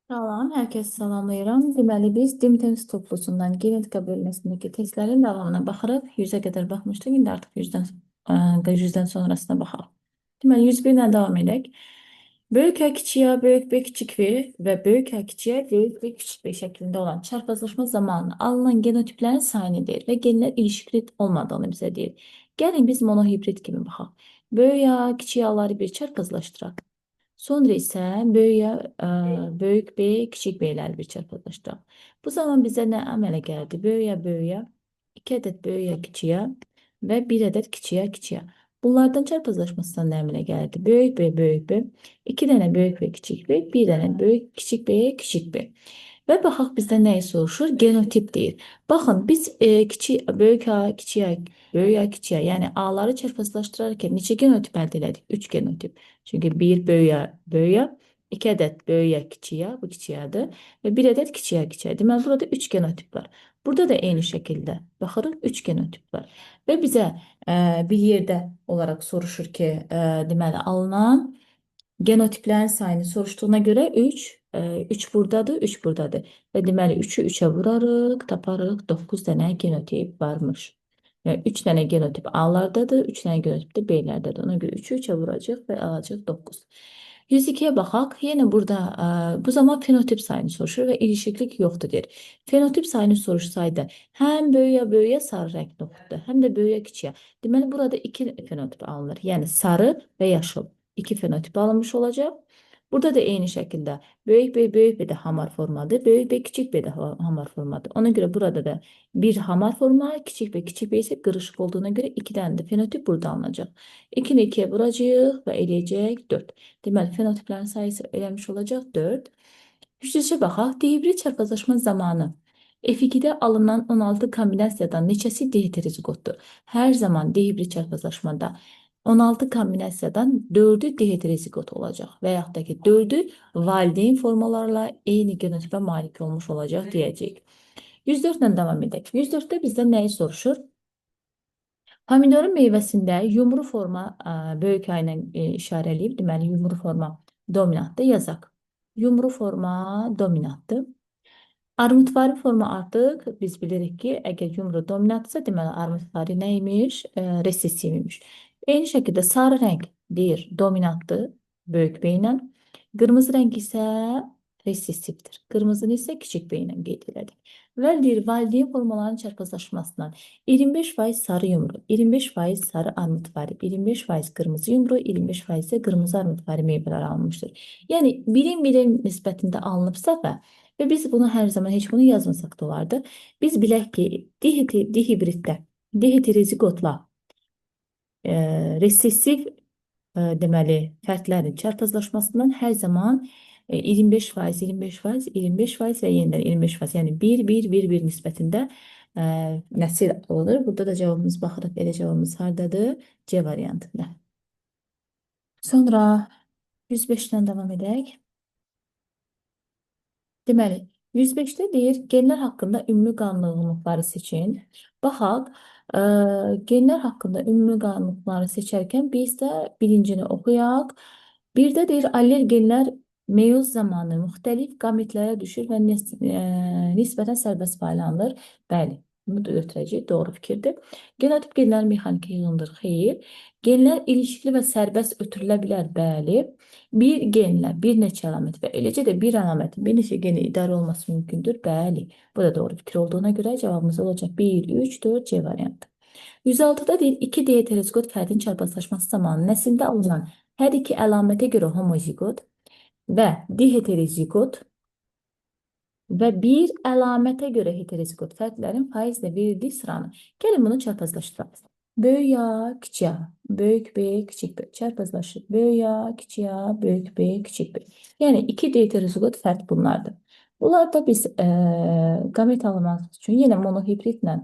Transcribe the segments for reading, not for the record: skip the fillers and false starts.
Salam, hər kəsi salamlayıram. Deməli, biz Dimtens toplusundan genetika bölməsindəki testlərin davamına baxırıq. 100-ə qədər baxmışdıq, indi artıq 100-dən sonrasına baxaq. Deməli, 101 ilə davam edək. Böyük A kiçik A, böyük B kiçik V və böyük A kiçik A, böyük B kiçik B şəklində olan çarpazlaşma zamanı alınan genotiplərin sayını deyir və genlər ilişikli olmadığını bizə deyir. Gəlin biz monohibrid kimi baxaq. Böyük A, kiçik A'ları bir çarpazlaşdıraq. Sonra isə böyük A, böyük B, kiçik B'ləri bir çarpazlaşdıraq. Bu zaman bizə nə əmələ gəldi? Böyük A, böyük A, 2 ədəd böyük A, kiçik A və 1 ədəd kiçik A, kiçik A. Bunlardan çarpazlaşmasından nə əmələ gəldi? Böyük B, böyük B, 2 dənə böyük B, kiçik B, 1 dənə böyük kiçik B, kiçik B. Və baxaq bizdən nəyi soruşur? Genotip deyir. Baxın, biz kiçik, böyük A, kiçik A, böyük A, kiçik A, yəni A-ları çarpazlaşdırarkən neçə genotip əldə elədik? 3 genotip. Çünki 1 böyük A, böyük A, 2 ədəd böyük A, kiçik A, bu kiçik A-dır və 1 ədəd kiçik A, kiçik A. Deməli, burada 3 genotip var. Burada da eyni şəkildə baxırıq, 3 genotip var. Və bizə bir yerdə olaraq soruşur ki, deməli, alınan genotiplərin sayını soruşduğuna görə 3, 3 buradadır, 3 buradadır. Və deməli 3-ü 3-ə vurarıq, taparıq 9 dənə genotip varmış. Yəni 3 dənə genotip A-lardadır, 3 dənə genotip də B-lərdədir. Ona görə 3-ü 3-ə vuracaq və alacaq 9. 102-yə baxaq. Yenə burada bu zaman fenotip sayını soruşur və ilişiklik yoxdur deyir. Fenotip sayını soruşsaydı həm böyüyə böyüyə sarı rəngli oxutdu, həm də böyüyə kiçiyə. Deməli burada 2 fenotip alınır. Yəni sarı və yaşıl. 2 fenotip alınmış olacaq. Burada da eyni şəkildə böyük B, böyük B də hamar formadır. Böyük B, kiçik B də hamar formadır. Ona görə burada da bir hamar forma, kiçik B, kiçik B isə qırışıq olduğuna görə 2 dənə də fenotip burada alınacaq. 2-ni 2-yə vuracağıq və eləyəcək 4. Deməli, fenotiplərin sayısı eləmiş olacaq 4. 3-cə baxaq. Dihibrid çarpazlaşma zamanı F2-də alınan 16 kombinasiyadan neçəsi diheterozigotdur? Hər zaman dihibrid çarpazlaşmada 16 kombinasiyadan 4-ü diheterozigot olacaq və yaxud da ki 4-ü valideyn formalarla eyni genotipə malik olmuş olacaq deyəcəyik. 104 ilə davam edək. 104-də bizdən nəyi soruşur? Pomidorun meyvəsində yumru forma böyük A ilə işarə eləyib. Deməli, yumru forma dominantdır. Yazaq. Yumru forma dominantdır. Armudvari forma artıq biz bilirik ki, əgər yumru dominantsa, deməli armudvari nə imiş? Resessiv imiş. Eyni şəkildə sarı rəng deyir dominantdır böyük B ilə. Qırmızı rəng isə resessivdir. Qırmızını isə kiçik B ilə qeyd elədik. Və deyir, valideyn formalarının çarpazlaşmasından 25% sarı yumru, 25% sarı armudvari, 25% qırmızı yumru, 25% isə qırmızı armudvari meyvələr alınmışdır. Yəni birin birin nisbətində alınıbsa və biz bunu hər zaman heç bunu yazmasaq da olardı. Biz bilək ki, dihibriddə diheterozigotla resessiv deməli fərdlərin çarpazlaşmasından hər zaman 25%, 25%, 25% və yenidən 25%, yəni 1, 1, 1, 1 nisbətində nəsil alınır. Burada da cavabımız baxırıq, elə cavabımız hardadır? C variantında. Sonra 105-dən davam edək. Deməli, 105-də deyir, genlər haqqında ümumi qanunları seçin. Baxaq, genlər haqqında ümumi qanunları seçərkən biz də birincini oxuyaq. Bir də deyir, allel genlər meyoz zamanı müxtəlif qametlərə düşür və nisbətən sərbəst paylanılır. Bəli, bunu da götürəcəyik. Doğru fikirdir. Genotip genlər mexaniki yığındır. Xeyr. Genlər ilişikli və sərbəst ötürülə bilər. Bəli. Bir genlə bir neçə əlamət və eləcə də bir əlamətin bir neçə genlə idarə olması mümkündür. Bəli. Bu da doğru fikir olduğuna görə cavabımız olacaq 1, 3, 4 C variantı. 106-da deyir 2 diheterozigot fərdin çarpazlaşması zamanı nəsildə alınan hər iki əlamətə görə homozigot və diheterozigot və bir əlamətə görə heterozigot fərdlərin faizlə verildiyi sıranı. Gəlin bunu çarpazlaşdıraq. Böyük A, kiçik A, böyük B, kiçik B. Çarpazlaşır. Böyük A, kiçik A, böyük B, kiçik B. Yəni iki diheterozigot fərd bunlardır. Bunlar da biz qamet almaq üçün yenə monohibridlə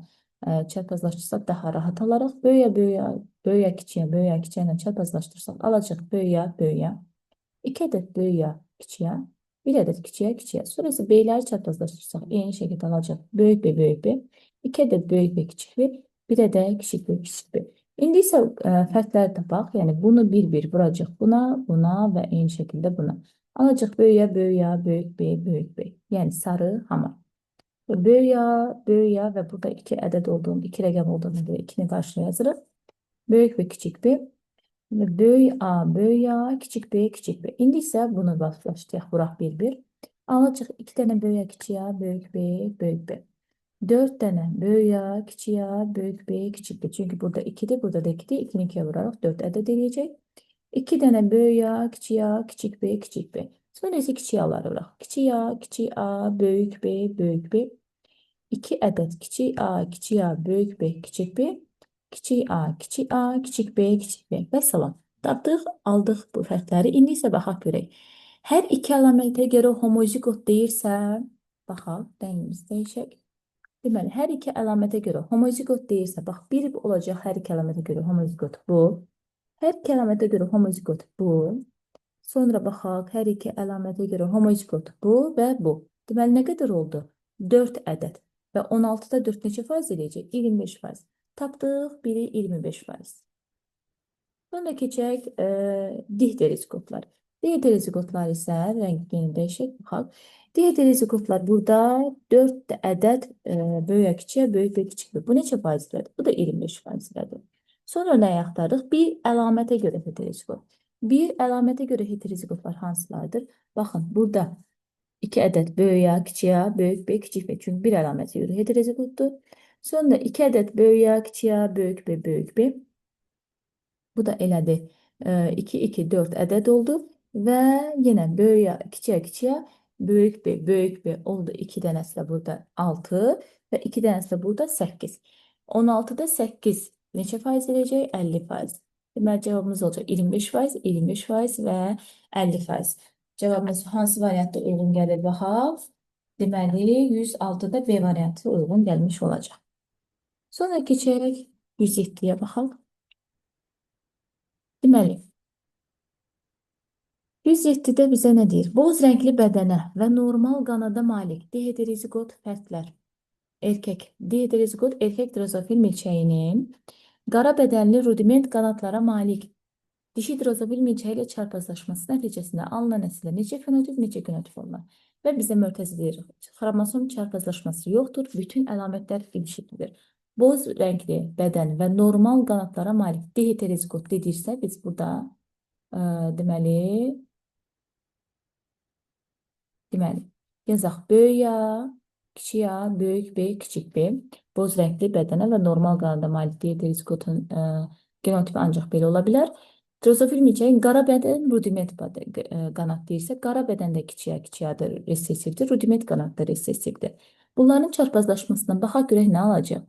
çarpazlaşdırsaq daha rahat alaraq. Böyük A, böyük A, böyük A, kiçik A, böyük A, kiçik A ilə çarpazlaşdırsaq alacaq böyük A, böyük A. 2 ədəd böyük A, kiçik A. 1 ədəd kiçik A, kiçik A. Sonra isə B-ləri çarpazlaşdırsaq eyni şəkildə alacaq böyük B, böyük B. 2 ədəd böyük B, kiçik B. 1 ədəd kiçik B, kiçik B. İndi isə fərqləri tapaq. Yəni bunu bir-bir vuracaq buna, buna və eyni şəkildə buna. Alacaq böyük A, böyük A, böyük B, böyük B. Yəni sarı hamar. Böyük A, böyük A və burada 2 ədəd olduğunu, 2 rəqəm olduğunu görə 2-ni qarşıya yazırıq. Böyük və kiçik B. Və böyük A, böyük A, kiçik B, kiçik B. İndi isə bunu başlayaq, vuraq bir-bir. Alacaq 2 dənə böyük A, kiçik A, böyük B, böyük B. 4 dənə böyük A, kiçik A, böyük B, kiçik B. Çünki burada 2-dir, burada da 2-dir. 2-ni 2-yə vuraraq 4 ədəd eləyəcək. 2 dənə böyük A, kiçik A, kiçik B, kiçik B. Sonra isə kiçik A-ları vuraq. Kiçik A, kiçik A, böyük B, böyük B. 2 ədəd kiçik A, kiçik A, böyük B, kiçik B. Kiçik A, kiçik A, kiçik B, kiçik B. Vəssalam. Tapdıq, aldıq bu fərqləri. İndi isə baxaq görək. Hər iki əlamətə görə homozigot deyirsə, baxaq, rəngimiz dəyişək. Deməli, hər iki əlamətə görə homozigot deyirsə, bax, bir olacaq hər iki əlamətə görə homozigot bu. Hər iki əlamətə görə homozigot bu. Sonra baxaq, hər iki əlamətə görə homozigot bu və bu. Deməli, nə qədər oldu? 4 ədəd. Və 16-da 4 neçə faiz eləyəcək? 25%. Tapdıq, biri 25%. Sonra keçək diheterozigotlar. Diheterozigotlar isə rəngini dəyişək, baxaq. Diheterozigotlar burada 4 ədəd böyük kiçiyə, böyük və kiçik B. Bu neçə faizlədir? Bu da 25%lədir. Sonra nəyi axtarırıq? Bir əlamətə görə heterozigot. Bir əlamətə görə heterozigotlar hansılardır? Baxın, burada 2 ədəd böyük A, kiçik A, böyük B, kiçik B. Çünki bir əlamətə görə heterozigotdur. Sonra 2 ədəd böyük A, kiçik A, böyük B, böyük B. Bu da elədi. 2, 2, 4 ədəd oldu. Və yenə böyük A, kiçik A, kiçik A, böyük B, böyük B oldu. 2 dənəsi də burada 6 və 2 dənəsi də burada 8. 16-da 8 neçə faiz eləyəcək? 50%. Deməli, cavabımız olacaq 25%, 25% və 50%. Cavabımız hansı variantda uyğun gəlir baxaq. Deməli, 106-da B variantı uyğun gəlmiş olacaq. Sonra keçərək 107-yə baxaq. Deməli, 107-də bizə nə deyir? Boz rəngli bədənə və normal qanada malik diheterozigot fərdlər. Erkək. Diheterozigot erkək drozofil milçəyinin qara bədənli rudiment qanadlara malik dişi drozofil milçəyi ilə çarpazlaşması nəticəsində alınan nəsildə neçə fenotip, neçə genotip olunur? Və bizə mötərizə deyir, xromosom çarpazlaşması yoxdur, bütün əlamətlər ilişiklidir. Boz rəngli bədən və normal qanadlara malik diheterozigot dedirsə, biz burada deməli, yazaq böyük A, kiçik A, böyük B, kiçik B. Boz rəngli bədənə və normal qanada malik diheterozigotun genotipi ancaq belə ola bilər. Drozofil milçəyin qara bədən rudiment qanad deyirsə, qara bədəndə kiçik A, kiçik A da resessivdir, rudiment qanad da resessivdir. Bunların çarpazlaşmasından baxaq görək nə alacaq.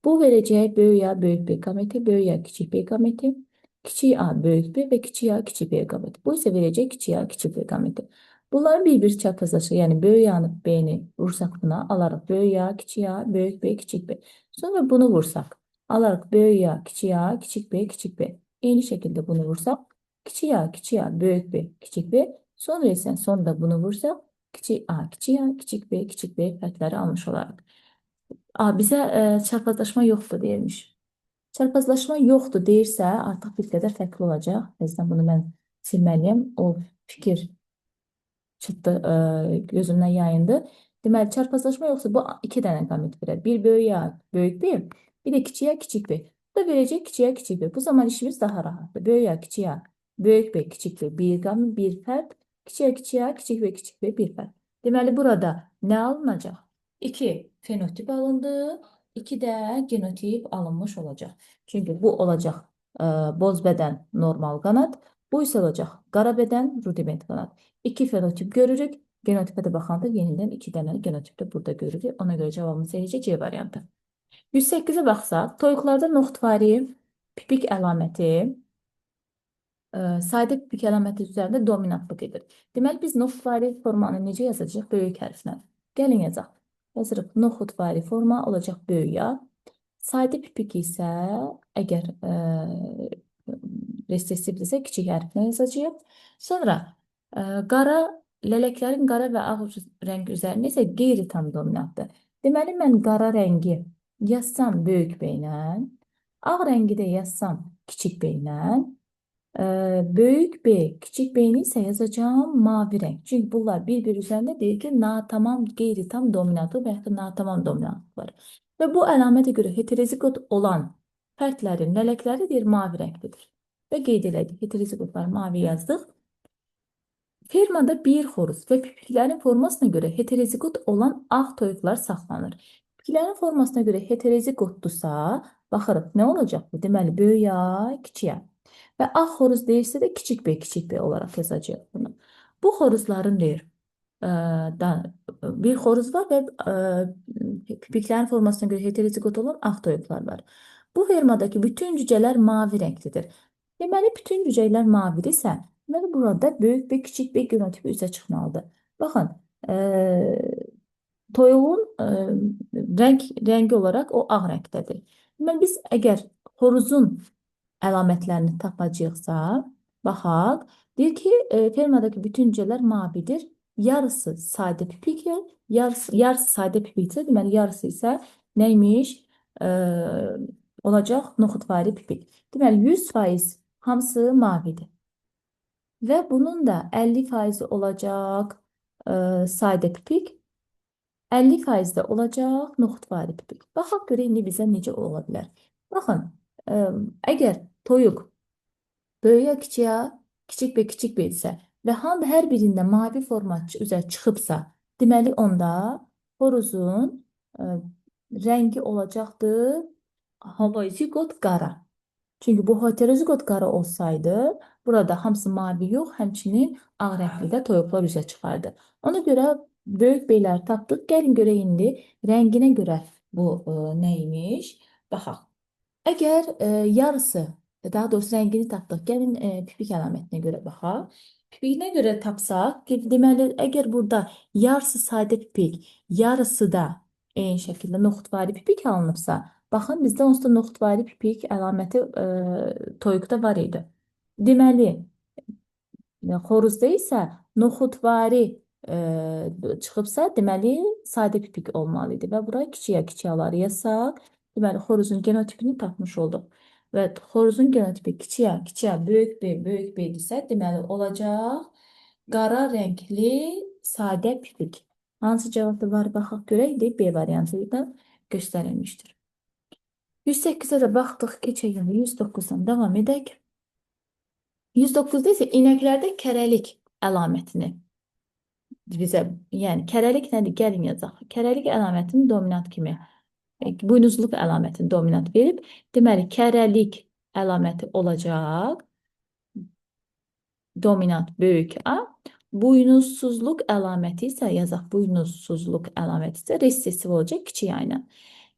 Bu verəcək böyük A, böyük B qameti, böyük A, kiçik B qameti, kiçik A, böyük B və kiçik A, kiçik B qameti. Bu isə verəcək kiçik A, kiçik B qameti. Bunların bir-bir çarpazlaşır. Yəni böyük A-nı B-ni vursaq buna, alarıq böyük A, kiçik A, böyük B, kiçik B. Sonra bunu vursaq, alarıq böyük A, kiçik A, kiçik B, kiçik B. Eyni şəkildə bunu vursaq, kiçik A, kiçik A, böyük B, kiçik B. Sonra isə sonda bunu vursaq, kiçik A, kiçik A, kiçik B, kiçik B fərqləri almış olarıq. A, bizə çarpazlaşma yoxdur deyilmiş. Çarpazlaşma yoxdur deyirsə, artıq bir qədər fərqli olacaq. Təzədən bunu mən silməliyəm. O fikir çıxdı, gözümdən yayındı. Deməli, çarpazlaşma yoxsa bu iki dənə qamet verər. Bir böyük A, böyük B, bir də kiçik A, kiçik B. Bu da verəcək kiçik A, kiçik B. Bu zaman işimiz daha rahatdır. Böyük A, kiçik A, böyük B, kiçik B, bir qam, bir fərd. Kiçik A, kiçik A, kiçik B, kiçik B, bir fərd. Deməli, burada nə alınacaq? 2 fenotip alındı, 2 də genotip alınmış olacaq. Çünki bu olacaq boz bədən normal qanad, bu isə olacaq qara bədən rudiment qanad. 2 fenotip görürük. Genotipə də baxanda yenidən 2 dənə genotip də burada görürük. Ona görə cavabımız eləyəcək C variantı. 108-ə baxsaq, toyuqlarda noxtvari pipik əlaməti sadə pipik əlaməti üzərində dominantlıq edir. Deməli, biz noxtvari formanı necə yazacağıq? Böyük hərflə. Gəlin yazaq. Yazırıq noxudvari forma olacaq böyük A. Sadə pipik isə əgər resessivdirsə kiçik hərflə yazacağıq. Sonra qara lələklərin qara və ağ rəng üzərində isə qeyri-tam dominantdır. Deməli, mən qara rəngi yazsam böyük B ilə, Ağ rəngi də yazsam kiçik B ilə, böyük B, kiçik B-ni isə yazacağım mavi rəng. Çünki bunlar bir-bir üzərində deyir ki, natamam, qeyri-tam dominantlıq və yaxud da natamam dominantlıq var. Və bu əlamətə görə heterozigot olan fərdlərin lələkləri deyir mavi rənglidir. Və qeyd elədik. Heterozigotlar mavi yazdıq. Fermada bir xoruz və pipiklərin formasına görə heterozigot olan ağ toyuqlar saxlanır. Pipiklərin formasına görə heterozigotdursa, baxırıq nə olacaq bu? Deməli, böyük A, kiçik A. Və ağ xoruz deyirsə də kiçik B, kiçik B olaraq yazacağıq bunu. Bu xoruzların deyir, bir xoruz var və pipiklərin formasına görə heterozigot olan ağ toyuqlar var. Bu fermadakı bütün cücələr mavi rənglidir. Deməli, bütün cücələr mavidirsə, deməli, burada böyük B, kiçik B genotipi üzə çıxmalıdır. Baxın, toyuğun rəngi olaraq o ağ rəngdədir. Deməli, biz əgər xoruzun əlamətlərini tapacaqsa, baxaq, deyir ki, fermadakı bütün cücələr mavidir. Yarısı sadə pipik, yarısı sadə pipiksə, deməli, yarısı isə neymiş? Olacaq noxudvari pipik. Deməli, 100% hamısı mavidir. Və bunun da 50% olacaq sadə pipik, 50% də olacaq noxudvari pipik. Baxaq görək indi bizə necə ola bilər. Baxın, əgər toyuq böyüyə kiçiyə, kiçik B, kiçik B isə və hər birində mavi forma üzə çıxıbsa, deməli onda xoruzun rəngi olacaqdır homozigot qara. Çünki bu heterozigot qara olsaydı, burada hamısı mavi yox, həmçinin ağ rəngli də toyuqlar üzə çıxardı. Ona görə böyük B'ləri tapdıq. Gəlin görək indi rənginə görə bu nə imiş? Baxaq. Əgər yarısı, daha doğrusu rəngini tapdıq, gəlin pipik əlamətinə görə baxaq. Pipikə görə tapsaq, deməli, əgər burada yarısı sadə pipik, yarısı da eyni şəkildə noxudvari pipik alınıbsa, baxın, bizdə onsuz da noxudvari pipik əlaməti toyuqda var idi. Deməli, xoruzda isə noxudvari çıxıbsa, deməli, sadə pipik olmalı idi. Və bura kiçiyə kiçiyaları yazsaq, deməli, xoruzun genotipini tapmış olduq. Və xoruzun genotipi kiçiyə, kiçiyə, böyük B, böyük B idisə, deməli, olacaq qara rəngli sadə pipik. Hansı cavabda var, baxaq görək, B variantı da göstərilmişdir. 108-ə də baxdıq, keçək indi 109-dan davam edək. 109-da isə inəklərdə kərəlik əlamətini bizə, yəni kərəlik nədir? Gəlin yazaq. Kərəlik əlamətini dominant kimi, buynuzluq əlamətini dominant verib, deməli, kərəlik əlaməti olacaq. Dominant böyük A. Buynuzsuzluq əlaməti isə yazaq, buynuzsuzluq əlaməti isə resessiv olacaq kiçik A ilə.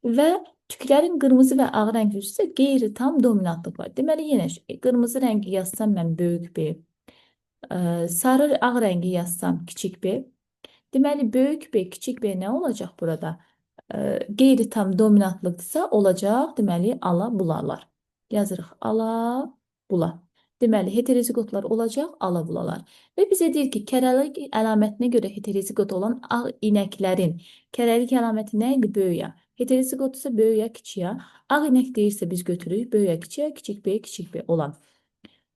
Və tüklərin qırmızı və ağ rəngli isə qeyri-tam dominantlıq var. Deməli, yenə qırmızı rəngi yazsam mən böyük B, sarı ağ rəngi yazsam kiçik B. Deməli, böyük B, kiçik B nə olacaq burada? Qeyri-tam dominantlıqdırsa olacaq, deməli, ala bulalar. Yazırıq ala bula. Deməli, heterozigotlar olacaq, ala bulalar. Və bizə deyir ki, kərəlik əlamətinə görə heterozigot olan ağ inəklərin kərəlik əlaməti nə idi? Böyük A. Heterozigot isə böyük A, kiçik A. Ağ inək deyirsə biz götürürük böyük A, kiçik A, kiçik B, kiçik B olan.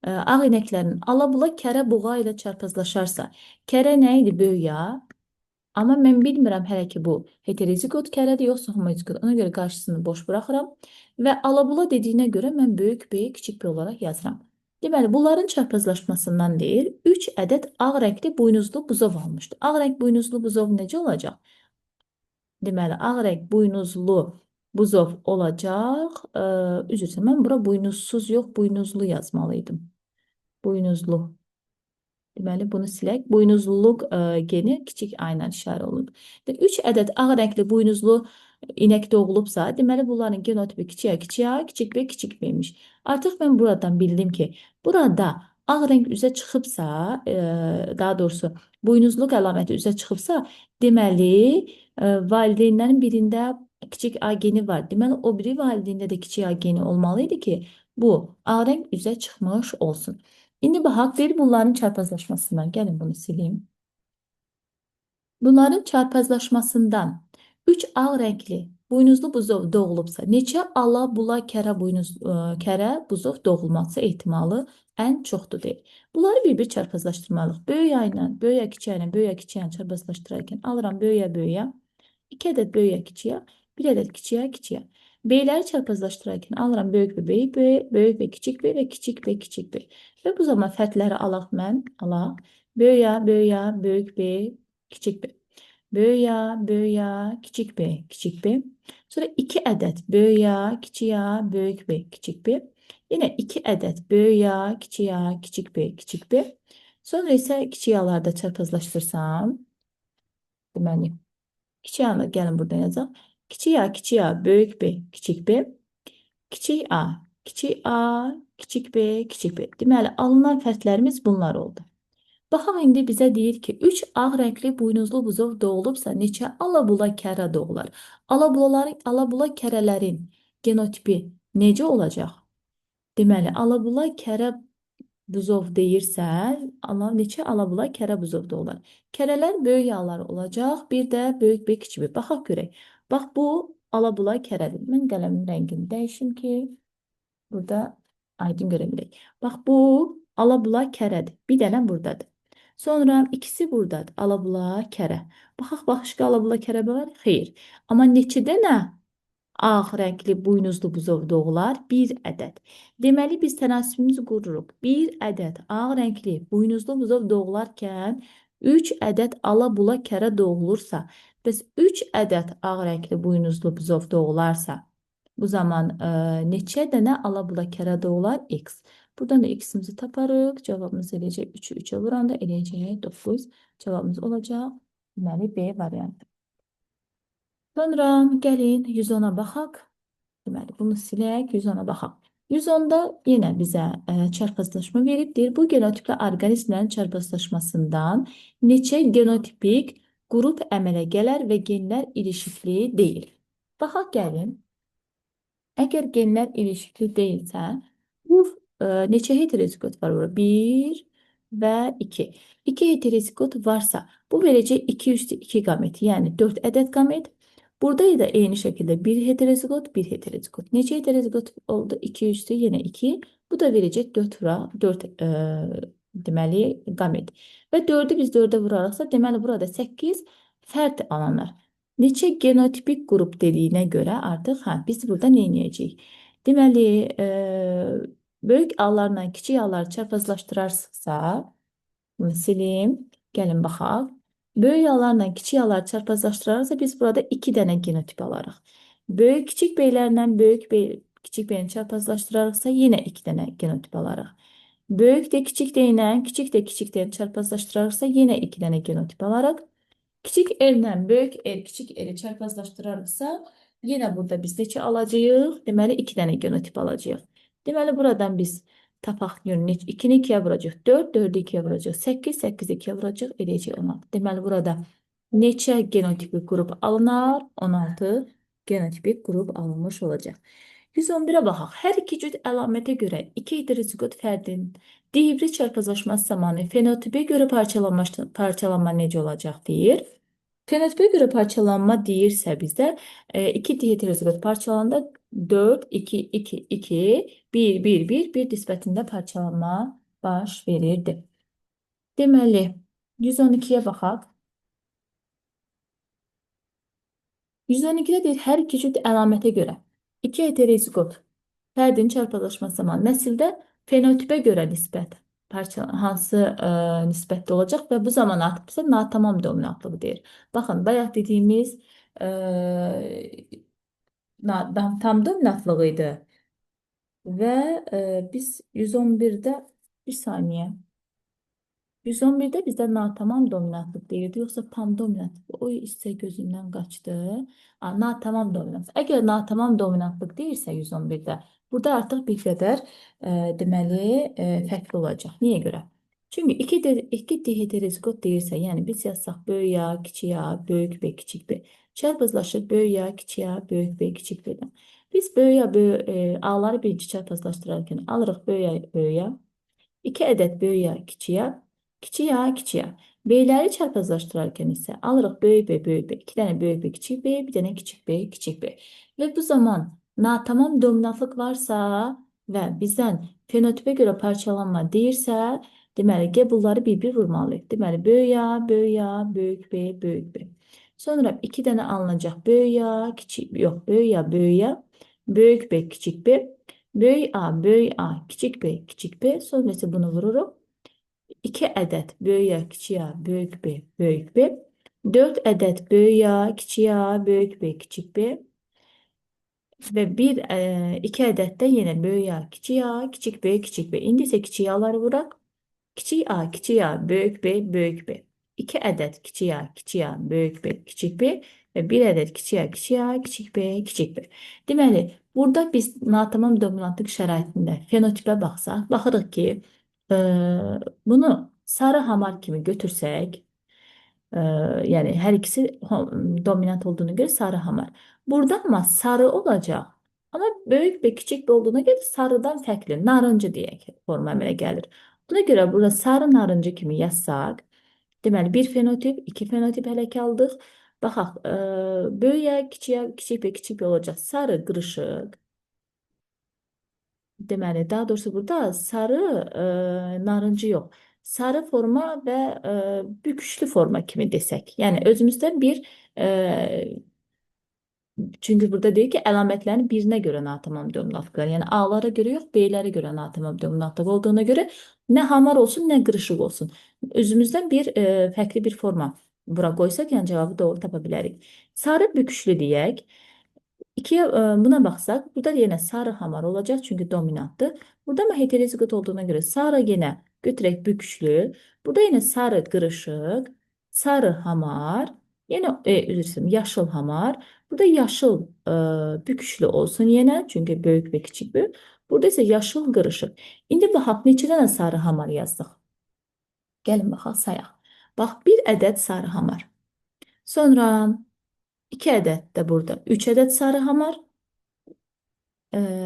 Ağ inəklərin ala bula kərə buğa ilə çarpazlaşarsa, kərə nə idi? Böyük A. Amma mən bilmirəm hələ ki bu heterozigot kərədir yoxsa homozigot. Ona görə qarşısını boş buraxıram. Və ala bula dediyinə görə mən böyük B, kiçik B olaraq yazıram. Deməli, bunların çarpazlaşmasından deyir, 3 ədəd ağ rəngli buynuzlu buzov almışdı. Ağ rəng buynuzlu buzov necə olacaq? Deməli, ağ rəng buynuzlu buzov olacaq. Üzr istəyirəm, mən bura buynuzsuz yox, buynuzlu yazmalıydım. Buynuzlu. Deməli, bunu silək. Buynuzluluq geni kiçik A ilə işarə olunub. 3 ədəd ağ rəngli buynuzlu inək doğulubsa, deməli, bunların genotipi kiçik A, kiçik A, kiçik B, kiçik B-miş. Artıq mən buradan bildim ki, burada ağ rəng üzə çıxıbsa, daha doğrusu buynuzluq əlaməti üzə çıxıbsa, deməli, valideynlərin birində kiçik A geni var. Deməli, o biri valideyndə də kiçik A geni olmalı idi ki, bu ağ rəng üzə çıxmış olsun. İndi baxaq, deyir bunların çarpazlaşmasından. Gəlin bunu silim. Bunların çarpazlaşmasından 3 ağ rəngli buynuzlu buzov doğulubsa, neçə ala-bula kərə buynuz kərə buzov doğulması ehtimalı ən çoxdur deyir. Bunları bir-bir çarpazlaşdırmalıyıq. Böyük A ilə, böyük A kiçik A ilə, böyük A kiçik A çarpazlaşdırarkən alıram böyük A böyük A, 2 ədəd böyük A kiçik A, 1 ədəd kiçik A kiçik A. B'ləri çarpazlaşdırarkən alıram böyük B, böyük B, böyük B, kiçik B və kiçik B, kiçik B. Və bu zaman fərqləri alaq mən, alaq. Böyük A, böyük A, böyük B, kiçik B. Böyük A, böyük A, kiçik B, kiçik B. Sonra 2 ədəd böyük A, kiçik A, böyük B, kiçik B. Yenə 2 ədəd böyük A, kiçik A, kiçik B, kiçik B. Sonra isə kiçik A'larda çarpazlaşdırsam, deməli, kiçik A-nı gəlin buradan yazaq. Kiçik A, kiçik A, böyük B, kiçik B. Kiçik A, kiçik A, kiçik B, kiçik B. Deməli, alınan fərqlərimiz bunlar oldu. Baxaq indi bizə deyir ki, 3 ağ rəngli buynuzlu buzov doğulubsa, neçə alabula kərə doğular? Alabulaların, alabula kərələrin genotipi necə olacaq? Deməli, alabula kərə buzov deyirsə, neçə alabula kərə buzov doğular? Kərələr böyük A'lar olacaq, bir də böyük B, kiçik B. Baxaq görək. Bax, bu alabula kərədir. Mən qələmin rəngini dəyişim ki, burada aydın görə bilək. Bax, bu alabula kərədir. Bir dənə buradadır. Sonra ikisi buradadır. Alabula kərə. Baxaq, başqa alabula kərə var? Xeyr. Amma neçə dənə ağ rəngli buynuzlu buzov doğular? Bir ədəd. Deməli, biz tənasübümüzü qururuq. Bir ədəd ağ rəngli buynuzlu buzov doğularkən 3 ədəd alabula kərə doğulursa, bəs 3 ədəd ağ rəngli buynuzlu buzov doğularsa, bu zaman neçə dənə alabula kərə doğular? X. Buradan da x-imizi taparıq. Cavabımız eləyəcək 3-ü 3-ə vuranda eləyəcək 9. Cavabımız olacaq. Deməli, B variantı. Sonra gəlin 110-a baxaq. Deməli, bunu silək, 110-a baxaq. 110-da yenə bizə çarpazlaşma verib. Deyir, bu genotipli orqanizmlərin çarpazlaşmasından neçə genotipik qrup əmələ gələr və genlər ilişikli deyil. Baxaq, gəlin. Əgər genlər ilişikli deyilsə, bu neçə heterozigot var burada? 1 və 2. 2 heterozigot varsa, bu verəcək 2 üstü 2 qamet, yəni 4 ədəd qamet. Burada da eyni şəkildə 1 heterozigot, 1 heterozigot. Neçə heterozigot oldu? 2 üstü yenə 2. Bu da verəcək 4 vura, 4 deməli qamet. Və 4-ü biz 4-ə vuraraqsa, deməli burada 8 fərd alınır. Neçə genotipik qrup dediyinə görə artıq biz burada nə edəcəyik? Deməli, böyük A'larla kiçik A'ları çarpazlaşdırarsaqsa, bunu silim, gəlin baxaq. Böyük A'larla kiçik A'ları çarpazlaşdırarsa biz burada 2 dənə genotip alarıq. Böyük kiçik B'lərlə böyük B, kiçik B'ni çarpazlaşdırarıqsa yenə 2 dənə genotip alarıq. Böyük D kiçik D ilə kiçik D kiçik D-ni çarpazlaşdırarıqsa yenə 2 dənə genotip alarıq. Kiçik R ilə böyük R kiçik R-i çarpazlaşdırarıqsa yenə burada biz neçə alacağıq? Deməli 2 dənə genotip alacağıq. Deməli buradan biz tapaq görün 2-ni 2-yə vuracaq 4, 4-ü 2-yə vuracaq 8, 8-i 2-yə vuracaq eləyəcək 16. Deməli burada neçə genotipik qrup alınar? 16 genotipik qrup alınmış olacaq. 111-ə baxaq. Hər iki cüt əlamətə görə iki heterozigot fərdin dihibrid çarpazlaşması zamanı fenotipə görə parçalanma necə olacaq deyir. Fenotipə görə parçalanma deyirsə bizdə iki heterozigot parçalananda 4, 2, 2, 2, 1, 1, 1, 1 nisbətində parçalanma baş verirdi. Deməli, 112-yə baxaq. 112-də deyir, hər iki cüt əlamətə görə iki heterozigot fərdin çarpazlaşması zamanı nəsildə fenotipə görə nisbət hansı nisbətdə olacaq və bu zaman artıq bizə natamam dominantlığı deyir. Baxın, bayaq dediyimiz tam dominantlığı idi. Və biz 111-də bir saniyə. 111-də bizdə natamam dominantlıq deyirdi, yoxsa tam dominantlıq? O hissə gözümdən qaçdı. Natamam dominantlıq. Əgər natamam dominantlıq deyirsə 111-də, burada artıq bir qədər deməli fərqli olacaq. Niyə görə? Çünki iki heterozigot deyirsə, yəni biz yazsaq böyük A, kiçik A, böyük B, kiçik B. Çarpazlaşır böyük A, kiçik A, böyük B, kiçik B-dən. Biz böyük A, böyük, A'ları birinci çarpazlaşdırarkən alırıq böyük A, böyük A. 2 ədəd böyük A, kiçik A. Kiçik A, kiçik A. B-ləri çarpazlaşdırarkən isə alırıq böyük B, böyük B, 2 dənə böyük B, kiçik B, bir dənə kiçik B, kiçik B. Və bu zaman natamam dominantlıq varsa və bizdən fenotipə görə parçalanma deyirsə, deməli, G bunları bir-bir vurmalıyıq. Deməli, böyük A, böyük A, böyük B, böyük B. Sonra 2 dənə alınacaq böyük A, kiçik, yox, böyük A, böyük A, böyük B, kiçik B, böyük A, böyük A, kiçik B, kiçik B. Sonra isə bunu vururuq. 2 ədəd böyük A, kiçik A, böyük B, böyük B. 4 ədəd böyük A, kiçik A, böyük B, kiçik B. Və 2 ədəd də yenə böyük A, kiçik A, kiçik B, kiçik B. İndi isə kiçik A-ları vuraq. Kiçik A, kiçik A, böyük B, böyük B. 2 ədəd kiçik A, kiçik A, böyük B, kiçik B və 1 ədəd kiçik A, kiçik A, kiçik B, kiçik B. Deməli, burada biz natamam dominantlıq şəraitində fenotipə baxsaq, baxırıq ki, bunu sarı hamar kimi götürsək, yəni hər ikisi dominant olduğuna görə sarı hamar. Burada amma sarı olacaq. Amma böyük və kiçik B olduğuna görə sarıdan fərqli, narıncı deyək forma əmələ gəlir. Buna görə burada sarı narıncı kimi yazsaq, deməli bir fenotip, iki fenotip hələ ki aldıq. Baxaq, böyük A, kiçik A, kiçik B, kiçik B olacaq. Sarı qırışıq. Deməli, daha doğrusu burada sarı narıncı yox. Sarı forma və büküşlü forma kimi desək. Yəni özümüzdən bir çünki burada deyir ki, əlamətlərin birinə görə natamam dominantlıqlar. Yəni A-lara görə yox, B-lərə görə natamam dominantlıq olduğuna görə nə hamar olsun, nə qırışıq olsun. Özümüzdən bir fərqli bir forma bura qoysaq, yəni cavabı doğru tapa bilərik. Sarı büküşlü deyək. İkiye buna baxsaq, burada yenə sarı hamar olacaq, çünki dominantdır. Burada amma heterozigot olduğuna görə sarı yenə götürək büküşlü. Burada yenə sarı qırışıq, sarı hamar, yenə üzr istəyirəm, yaşıl hamar. Burada yaşıl büküşlü olsun yenə, çünki böyük və kiçik böyük. Burada isə yaşıl qırışıq. İndi baxaq, neçə dənə sarı hamar yazdıq? Gəlin baxaq, sayaq. Bax, bir ədəd sarı hamar. Sonra 2 ədəd də burada. 3 ədəd sarı hamar.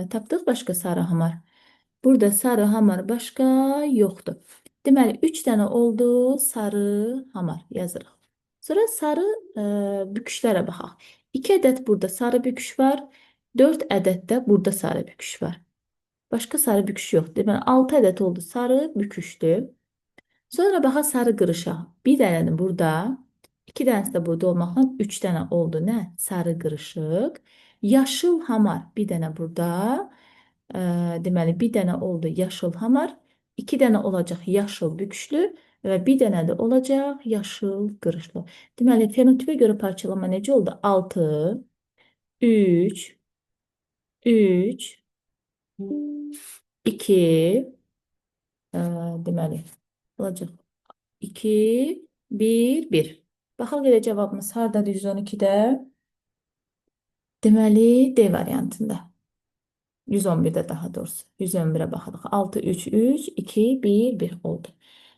Tapdıq başqa sarı hamar. Burada sarı hamar başqa yoxdur. Deməli, 3 dənə oldu sarı hamar yazırıq. Sonra sarı büküşlərə baxaq. 2 ədəd burada sarı büküş var. 4 ədəd də burada sarı büküş var. Başqa sarı büküş yoxdur. Deməli, 6 ədəd oldu sarı büküşdü. Sonra baxaq sarı qırışa. Bir dənəni burada, 2 dənəsi də burada olmaqla 3 dənə oldu. Nə? Sarı qırışıq. Yaşıl hamar bir dənə burada. Deməli, bir dənə oldu yaşıl hamar. 2 dənə olacaq yaşıl büküşlü və bir dənə də olacaq yaşıl qırışlı. Deməli, fenotipə görə parçalama necə oldu? 6, 3, 3, 2, deməli, olacaq 2, 1, 1. Baxaq elə cavabımız hardadır 112-də? Deməli, D variantında. 111-də daha doğrusu. 111-ə baxırıq. 6, 3, 3, 2, 1, 1 oldu.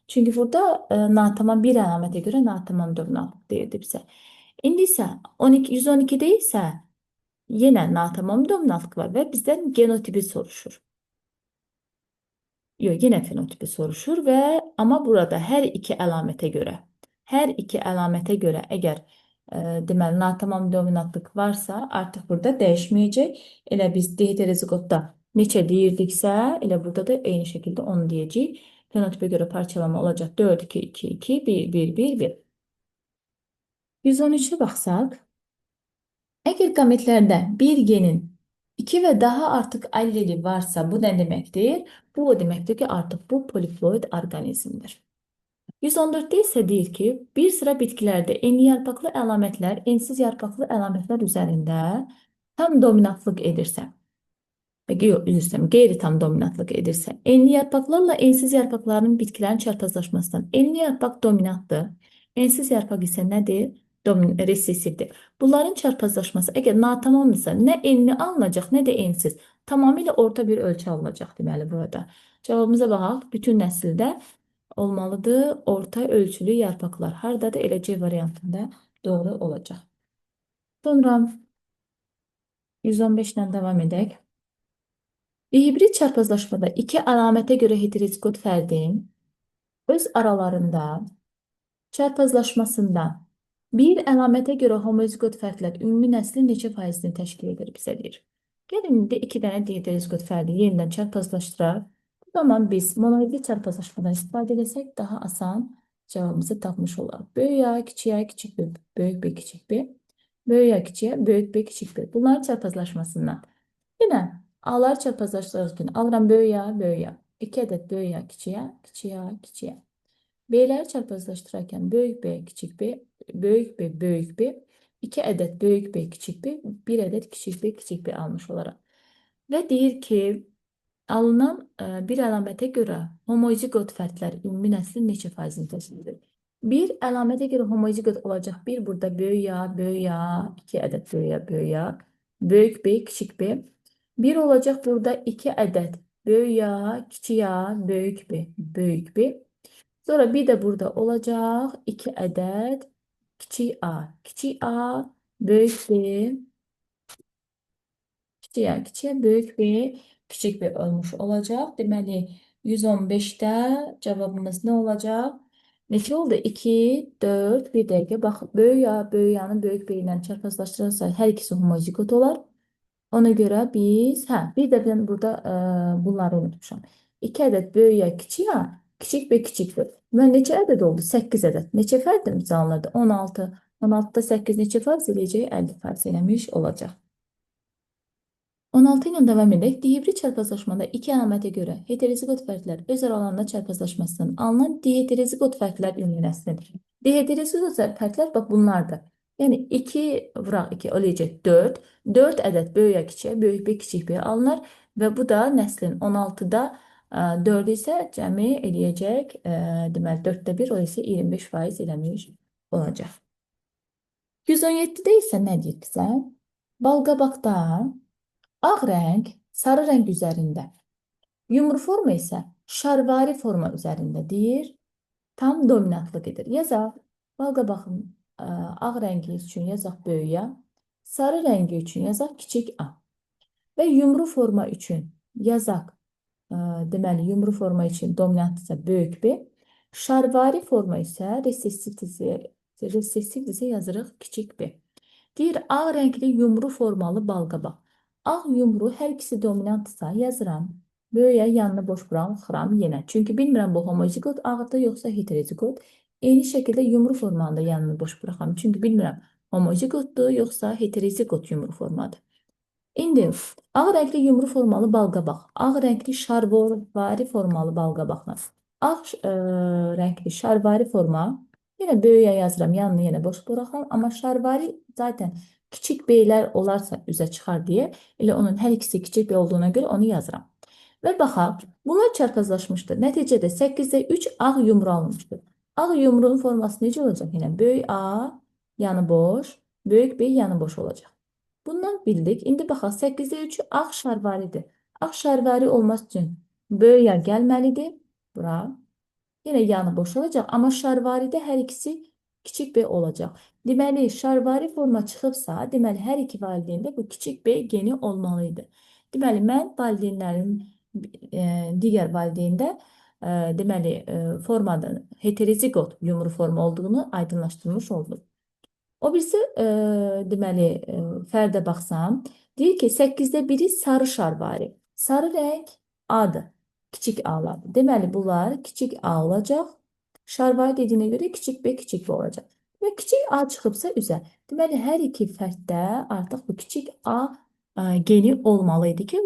Çünki burada natamam bir əlamətə görə natamam dominantlıq deyirdi bizə. İndi isə 112-də isə yenə natamam dominantlıq var və bizdən genotipi soruşur. Yox, yenə fenotipi soruşur və amma burada hər iki əlamətə görə, hər iki əlamətə görə əgər deməli natamam dominantlıq varsa, artıq burada dəyişməyəcək. Elə biz heterozigotda neçə deyirdiksə, elə burada da eyni şəkildə onu deyəcəyik. Fenotipə görə parçalama olacaq 4, 2, 2, 2, 1, 1, 1, 1. 113'e baxsaq, əgər qametlərdə bir genin 2 və daha artıq alleli varsa, bu nə deməkdir? Bu o deməkdir ki, artıq bu poliploid orqanizmdir. 114'də isə deyir ki, bir sıra bitkilərdə enli yarpaqlı əlamətlər ensiz yarpaqlı əlamətlər üzərində tam dominantlıq edirsə, yox, üzr istəyirəm, qeyri-tam dominantlıq edirsə, enli yarpaqlarla ensiz yarpaqların bitkilərin çarpazlaşmasından enli yarpaq dominantdır, ensiz yarpaq isə nədir? Resesivdir. Bunların çarpazlaşması əgər natamamdırsa, nə enli alınacaq, nə də ensiz. Tamamilə orta bir ölçü alınacaq deməli burada. Cavabımıza baxaq. Bütün nəsildə olmalıdır orta ölçülü yarpaqlar. Hardadır? Elə C variantında doğru olacaq. Sonra 115 ilə davam edək. Hibrid çarpazlaşmada iki əlamətə görə heterozigot fərdin öz aralarında Çarpazlaşmasında bir əlamətə görə homozigot fərdlər ümumi nəslin neçə faizini təşkil edir bizə deyir. Gəlin indi iki dənə diheterozigot fərdi yenidən çarpazlaşdıraq. Bu zaman biz monohibrid çarpazlaşmadan istifadə etsək daha asan cavabımızı tapmış olarıq. Böyük A, kiçik A, kiçik B, böyük B, kiçik B, böyük A, kiçik A, böyük B, kiçik B. Bunların çarpazlaşmasından. Yenə A'lar çarpazlaşdırarkən alıram böyük A, böyük A. 2 ədəd böyük A, kiçik A, kiçik A, kiçik A. B'ləri çarpazlaşdırarkən böyük B, kiçik B, böyük B, böyük B, 2 ədəd böyük B, kiçik B, 1 ədəd kiçik B, kiçik B almış olaraq. Və deyir ki, alınan bir əlamətə görə homozigot fərdlər ümumi nəslin neçə faizini təşkil edir? Bir əlamətə görə homozigot olacaq. Bir burada böyük A, böyük A, 2 ədəd böyük A, böyük A, böyük B, kiçik B. Bir olacaq burada 2 ədəd böyük A, kiçik A, böyük B, böyük B. Sonra bir də burada olacaq 2 ədəd kiçik A, kiçik A, böyük B, kiçik A, kiçik A, böyük B, kiçik B olmuş olacaq. Deməli 115-də cavabımız nə olacaq? Neçə oldu? 2, 4, bir dəqiqə. Bax, böyük A, böyük A-nın böyük B ilə çarpazlaşdırırsa hər ikisi homozigot olar. Ona görə biz, hə, bir də mən burada bunları unutmuşam. 2 ədəd böyük A, kiçik A, kiçik B, kiçik B. Mən neçə ədəd oldu? 8 ədəd. Neçə fərdimiz alınırdı? 16. 16-da 8 neçə faiz eləyəcək? 50 faiz eləmiş olacaq. 16 ilə davam edək. Dihibrid çarpazlaşmada iki əlamətə görə heterozigot fərdlər öz aralarında çarpazlaşmasından alınan diheterozigot fərdlər ümumi nəslidir. Diheterozigot fərdlər bax bunlardır. Yəni 2 vuraq 2 eləyəcək 4. 4 ədəd böyük A kiçik A, böyük B kiçik B alınır və bu da nəslin 16-da 4 isə cəmi eləyəcək, deməli 4-də 1, o isə 25% eləmiş olacaq. 117-də isə nə deyir bizə? Balqabaqda ağ rəng sarı rəng üzərində, yumru forma isə şarvari forma üzərində deyir. Tam dominantlıq edir. Yazaq. Balqabağın ağ rəngi üçün yazaq böyük A, sarı rəngi üçün yazaq kiçik A. Və yumru forma üçün yazaq, deməli yumru forma üçün dominant isə böyük B, şarvari forma isə resessivdirsə yazırıq kiçik B. Deyir ağ rəngli yumru formalı balqabaq. Ağ yumru hər ikisi dominantsa yazıram. Böyüyə yanını boş buraxıram yenə. Çünki bilmirəm bu homozigot ağdır yoxsa heterozigot. Eyni şəkildə yumru formanı da yanını boş buraxıram. Çünki bilmirəm homozigotdur yoxsa heterozigot yumru formadır. İndi ağ rəngli yumru formalı balqabaq, ağ rəngli şarvari formalı balqabaqla ağ rəngli şarvari forma yenə böyüyə yazıram, yanını yenə boş buraxıram. Amma şarvari zaten kiçik B'lər olarsa üzə çıxar deyə elə onun hər ikisi kiçik B olduğuna görə onu yazıram. Və baxaq, bunlar çarpazlaşmışdır. Nəticədə 8-də 3 ağ yumru alınmışdır. Ağ yumruğun forması necə olacaq? Yenə böyük A yanı boş, böyük B yanı boş olacaq. Bundan bildik. İndi baxaq 8-də 3 ağ şarvaridir. Ağ şarvari olması üçün böyük A gəlməlidir. Bura. Yenə yanı boş olacaq. Amma şarvaridə hər ikisi kiçik B olacaq. Deməli, şarvari forma çıxıbsa, deməli hər iki valideyndə bu kiçik B geni olmalıydı. Deməli, mən valideynlərin digər valideyndə deməli formada heterozigot yumru forma olduğunu aydınlaşdırmış oldum. O birisi deməli fərdə baxsam, deyir ki 8-də 1-i sarı şarvari. Sarı rəng A-dır. Kiçik A'lardır. Deməli bunlar kiçik A olacaq. Şarvari dediyinə görə kiçik B, kiçik B olacaq. Və kiçik A çıxıbsa üzə. Deməli hər iki fərddə artıq bu kiçik A geni olmalı idi ki,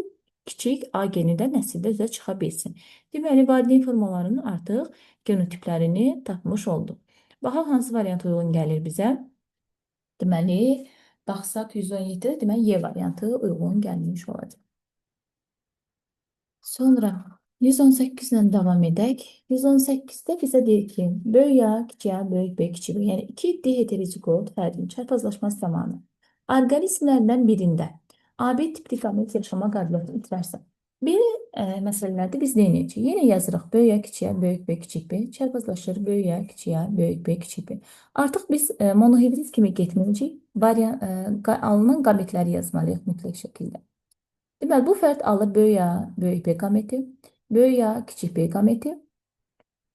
kiçik A geni də nəsildə üzə çıxa bilsin. Deməli valideyn formalarının artıq genotiplərini tapmış olduq. Baxaq hansı variant uyğun gəlir bizə. Deməli, baxsaq 117-də deməli Y variantı uyğun gəlmiş olacaq. Sonra 118 ilə davam edək. 118-də bizə deyir ki, böyük A, kiçik A, böyük B, kiçik B. Yəni iki diheterozigot fərdin çarpazlaşması zamanı orqanizmlərdən birində AB tipli qamet yaşama qabiliyyətini itirərsə, belə məsələlərdə biz nə edəcəyik? Yenə yazırıq böyük A, kiçik A, böyük B, kiçik B, çarpazlaşır böyük A, kiçik A, böyük B, kiçik B. Artıq biz monohibrid kimi getməyəcəyik. Variant, alınan qametləri yazmalıyıq mütləq şəkildə. Deməli, bu fərd alır böyük A, böyük B qameti, böyük A, kiçik B qameti.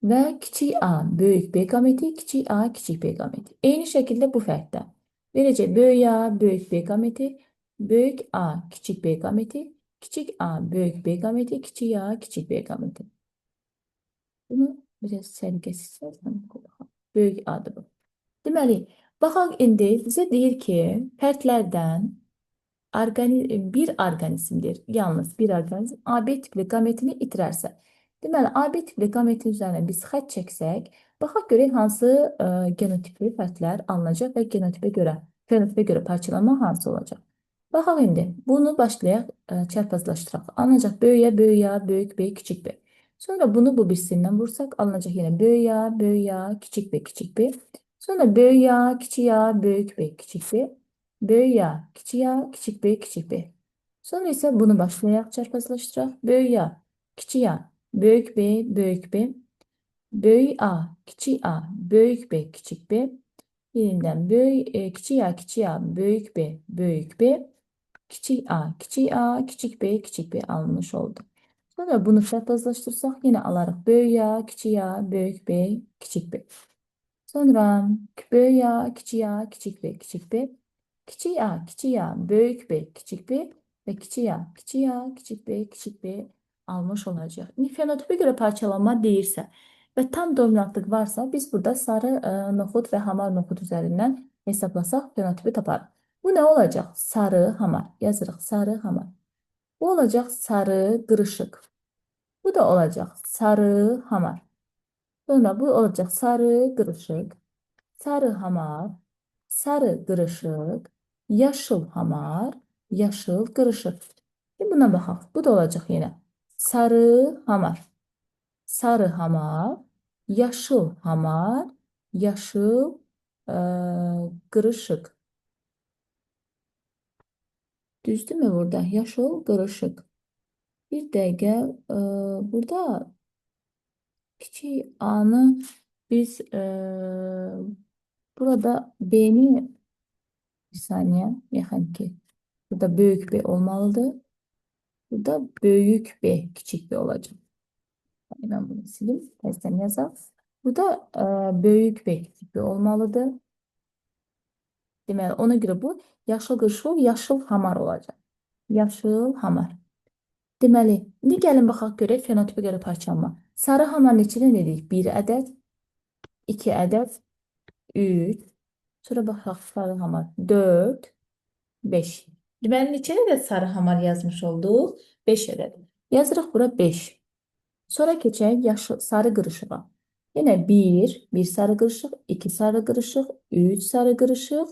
Və kiçik A, böyük B qameti, kiçik A, kiçik B qameti. Eyni şəkildə bu fərddə. Verəcək böyük A, böyük B qameti, böyük A, kiçik B qameti, kiçik A, böyük B qameti, kiçik A, kiçik B qameti. Bunu biraz səliqəsiz yazdım. Böyük A'dır bu. Deməli, baxaq indi bizə deyir ki, fərdlərdən bir orqanizmdir. Yalnız bir orqanizm AB tipli qametini itirərsə. Deməli, AB tipli qametin üzərinə biz xətt çəksək, baxaq görək hansı genotipli fərdlər alınacaq və genotipə görə, fenotipə görə parçalanma hansı olacaq. Baxaq indi, bunu başlayaq, çarpazlaşdıraq. Alınacaq böyük A, böyük A, böyük B, kiçik B. Sonra bunu bu birisindən vursaq, alınacaq yenə böyük A, böyük A, kiçik B, kiçik B. Sonra böyük A, kiçik A, böyük B, kiçik B. Böyük A, kiçik A, kiçik B, kiçik B. Sonra isə bunu başlayaq, çarpazlaşdıraq. Böyük A, kiçik A, böyük B, böyük B. Böyük A, kiçik A, böyük B, kiçik B. Yenidən böyük, kiçik A, kiçik A, böyük B, böyük B. Kiçik A, kiçik A, kiçik B, kiçik B alınmış oldu. Sonra bunu çarpazlaşdırsaq yenə alarıq böyük A, kiçik A, böyük B, kiçik B. Sonra böyük A, kiçik A, kiçik B, kiçik B. Kiçik A, kiçik A, böyük B, kiçik B və kiçik A, kiçik A, kiçik B, kiçik B almış olacaq. İndi fenotipə görə parçalanma deyirsə və tam dominantlıq varsa biz burada sarı noxud və hamar noxud üzərindən hesablasaq fenotipi taparıq. Bu nə olacaq? Sarı hamar. Yazırıq sarı hamar. Bu olacaq sarı qırışıq. Bu da olacaq sarı hamar. Sonra bu olacaq sarı qırışıq, sarı hamar, sarı qırışıq, yaşıl hamar, yaşıl qırışıq. Şimdi buna baxaq. Bu da olacaq yenə. Sarı hamar, sarı hamar, yaşıl hamar, yaşıl qırışıq. Düzdürmü burada? Yaşıl qırışıq. Bir dəqiqə, burada kiçik A'nı biz burada B'ni bir saniye, yaxın ki burada böyük B olmalıdır. Burada böyük B, kiçik B olacaq. Yani ben bunu silim, tersten yazaq. Burada böyük B, kiçik B olmalıdır. Deməli, ona görə bu yaşıl qırışıq, yaşıl hamar olacaq. Yaşıl hamar. Deməli, indi gəlin baxaq görək fenotipə görə parçalanma. Sarı hamar neçə dənə dedik? 1 ədəd, 2 ədəd, 3. Sonra baxaq sarı hamar 4, 5. Deməli, neçə ədəd sarı hamar yazmış olduq? 5 ədəd. Yazırıq bura 5. Sonra keçək yaşıl, sarı qırışığa. Yenə 1, 1 sarı qırışıq, 2 sarı qırışıq, 3 sarı qırışıq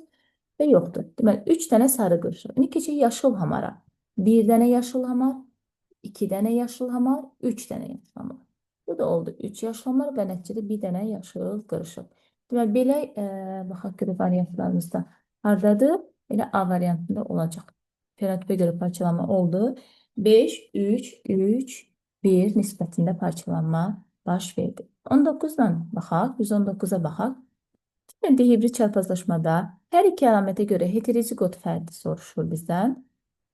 və yoxdur. Deməli, 3 dənə sarı qırışıq. İndi keçək yaşıl hamara. 1 dənə yaşıl hamar, 2 dənə yaşıl hamar, 3 dənə yaşıl hamar. Bu da oldu 3 yaşıl hamar və nəticədə 1 dənə yaşıl qırışıq. Deməli, belə baxaq görək variantlarımızda hardadır? Elə A variantında olacaq. Fenotipə görə parçalanma oldu. 5, 3, 3, 1 nisbətində parçalanma baş verdi. 19-dan baxaq, 119-a baxaq. Şimdi hibrid çarpazlaşmada hər iki əlamətə görə heterozigot fərdi soruşur bizdən.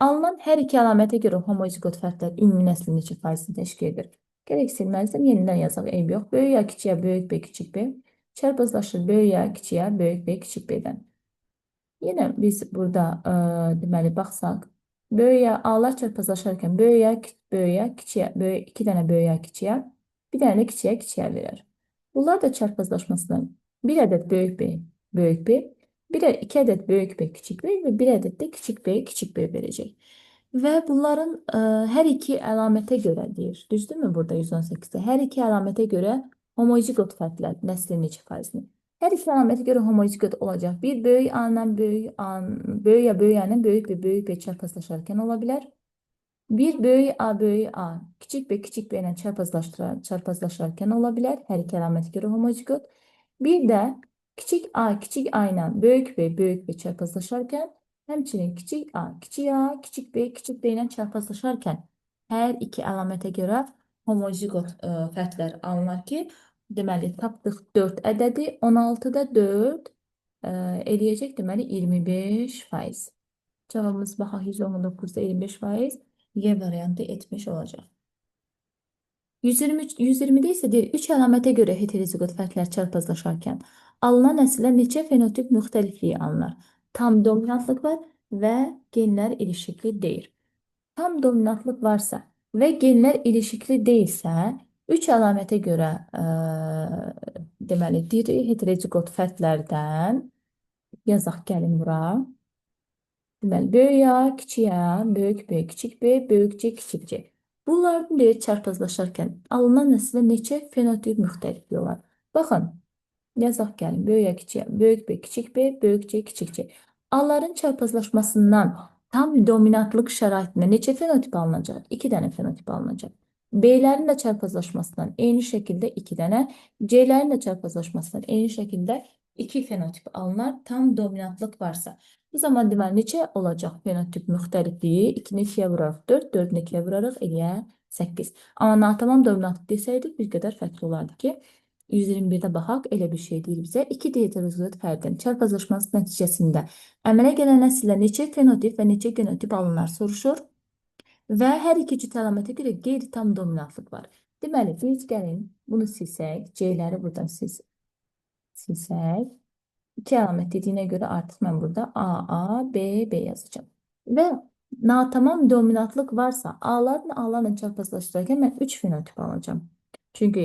Alınan hər iki əlamətə görə homozigot fərdlər ümumi nəslin neçə faizini təşkil edir? Gərək silməlisən, yenidən yazaq, eyb yox. Böyük A, kiçik A, böyük B, kiçik B. Çarpazlaşır böyük A, kiçik A, böyük B, kiçik B-dən. Yenə biz burada deməli baxsaq, böyük A, A'lar çarpazlaşarkən böyük A, böyük A, kiçik A, böyük, iki dənə böyük A, kiçik A, bir dənə də kiçik A, kiçik A verər. Bunlar da çarpazlaşmasından bir ədəd böyük B, böyük B, iki ədəd böyük B, kiçik B və bir ədəd də kiçik B, kiçik B verəcək. Və bunların hər iki əlamətə görə deyir. Düzdürmü burada 118-də? Hər iki əlamətə görə homozigot fərdlər nəslin neçə faizini? Hər iki əlamətə görə homozigot olacaq. Bir böyük A-la böyük A, böyük A, böyük A-la böyük B, böyük B çarpazlaşarkən ola bilər. Bir böyük A, böyük A, kiçik B, kiçik B ilə çarpazlaşarkən ola bilər. Hər iki əlamətə görə homozigot. Bir də kiçik A, kiçik A ilə böyük B, böyük B çarpazlaşarkən, həmçinin kiçik A, kiçik A, kiçik B, kiçik B ilə çarpazlaşarkən hər iki əlamətə görə homozigot fərdlər alınır ki, deməli tapdıq 4 ədədi, 16-da 4 eləyəcək, deməli 25%. Cavabımız baxaq 119-da 25%, Y variantı etmiş olacaq. 123, 120-də isə deyir, 3 əlamətə görə heterozigot fərdlər çarpazlaşarkən alınan nəsildə neçə fenotip müxtəlifliyi alınır? Tam dominantlıq var və genlər ilişikli deyil. Tam dominantlıq varsa və genlər ilişikli deyilsə, 3 əlamətə görə deməli, diri heterozigot fərdlərdən yazaq gəlin bura. Deməli, böyük A, kiçik A, böyük B, kiçik B, böyük C, kiçik C. Bunların deyir çarpazlaşarkən alınan nəsildə neçə fenotip müxtəlifliyi olar? Baxın, yazaq gəlin. Böyük A, kiçik A, böyük B, kiçik B, böyük C, kiçik C. A'ların çarpazlaşmasından tam dominantlıq şəraitində neçə fenotip alınacaq? 2 dənə fenotip alınacaq. B'lərin də çarpazlaşmasından eyni şəkildə 2 dənə, C'lərin də çarpazlaşmasından eyni şəkildə 2 fenotip alınar tam dominantlıq varsa. Bu zaman deməli neçə olacaq fenotip müxtəlifliyi? 2-ni 2-yə vurarıq 4, 4-ünü 2-yə vurarıq eləyə 8. Amma natamam dominantlıq desəydik bir qədər fərqli olardı ki, 121-də baxaq, elə bir şey deyir bizə. 2 heterozigot fərdin çarpazlaşması nəticəsində əmələ gələn nəsildə neçə fenotip və neçə genotip alınır soruşur. Və hər iki cüt əlamətə görə qeyri-tam dominantlıq var. Deməli, biz gəlin bunu silsək, C-ləri buradan silsək. 2 əlamət dediyinə görə artıq mən burada A, A, B, B yazacağım. Və natamam dominantlıq varsa A'larla A'larla çarpazlaşdırarkən mən 3 fenotip alacağım. Çünki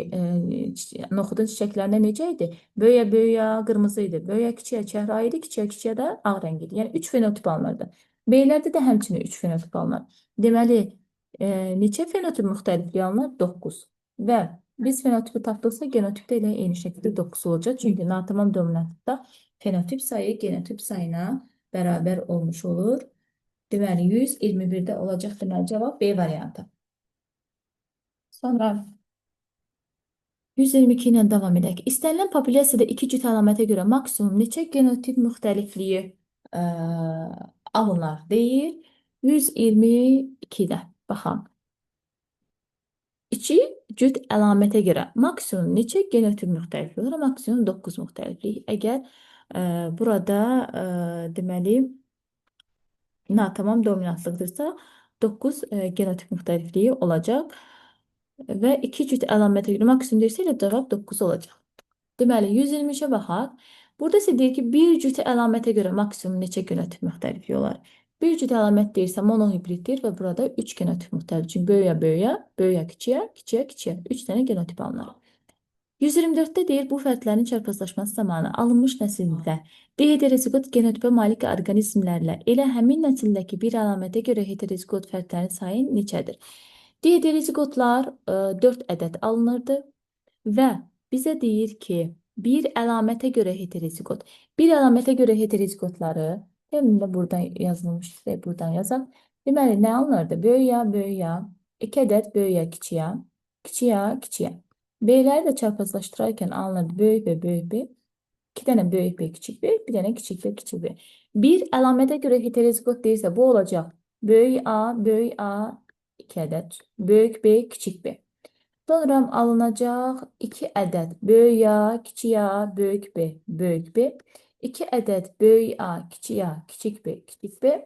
noxudun çiçəklərində necə idi? Böyüyə böyüyə qırmızı idi. Böyüyə kiçiyə çəhrayı idi, kiçiyə kiçiyə də ağ rəng idi. Yəni 3 fenotip alınırdı. B-lərdə də həmçinin 3 fenotip alınır. Deməli, neçə fenotip müxtəlifliyi alınır? 9. Və biz fenotipi tapdıqsa genotipdə elə eyni şəkildə 9 olacaq. Çünki natamam dominantlıqda fenotip sayı genotip sayına bərabər olmuş olur. Deməli, 121-də olacaq deməli cavab B variantı. Sonra 122 ilə davam edək. İstənilən populyasiyada iki cüt əlamətə görə maksimum neçə genotip müxtəlifliyi alınar deyir. 122-də baxaq. İki cüt əlamətə görə maksimum neçə genotip müxtəlifliyi olur? Maksimum 9 müxtəliflik. Əgər burada deməli natamam dominantlıqdırsa 9 genotip müxtəlifliyi olacaq. Və iki cüt əlamətə görə maksimum deyirsə elə cavab 9 olacaq. Deməli 123-ə baxaq. Burada isə deyir ki, bir cüt əlamətə görə maksimum neçə genotip müxtəlifliyi olar? Bir cüt əlamət deyirsə monohibriddir və burada 3 genotip müxtəlif. Çünki böyüyə böyüyə, böyüyə kiçiyə, kiçiyə kiçiyə 3 dənə genotip alınır. 124-də deyir, bu fərdlərin çarpazlaşması zamanı alınmış nəsildə deheterozigot genotipə malik orqanizmlərlə elə həmin nəsildəki bir əlamətə görə heterozigot fərdlərin sayı neçədir? Deheterozigotlar 4 ədəd alınırdı və bizə deyir ki, bir əlamətə görə heterozigot. Bir əlamətə görə heterozigotları hem də buradan yazılmışdır, buradan yazaq. Deməli, nə alınırdı? Böyük A, böyük A, 2 ədəd böyük A, kiçik A, kiçik A, kiçik A. B'ləri də çarpazlaşdırarkən alınırdı böyük B, böyük B, 2 dənə böyük B, kiçik B, bir dənə kiçik B, kiçik B. Bir əlamətə görə heterozigot deyirsə, bu olacaq böyük A, böyük A, 2 ədəd, böyük B, kiçik B. Sonra alınacaq 2 ədəd böyük A, kiçik A, böyük B, böyük B. 2 ədəd böyük A, kiçik A, kiçik B, kiçik B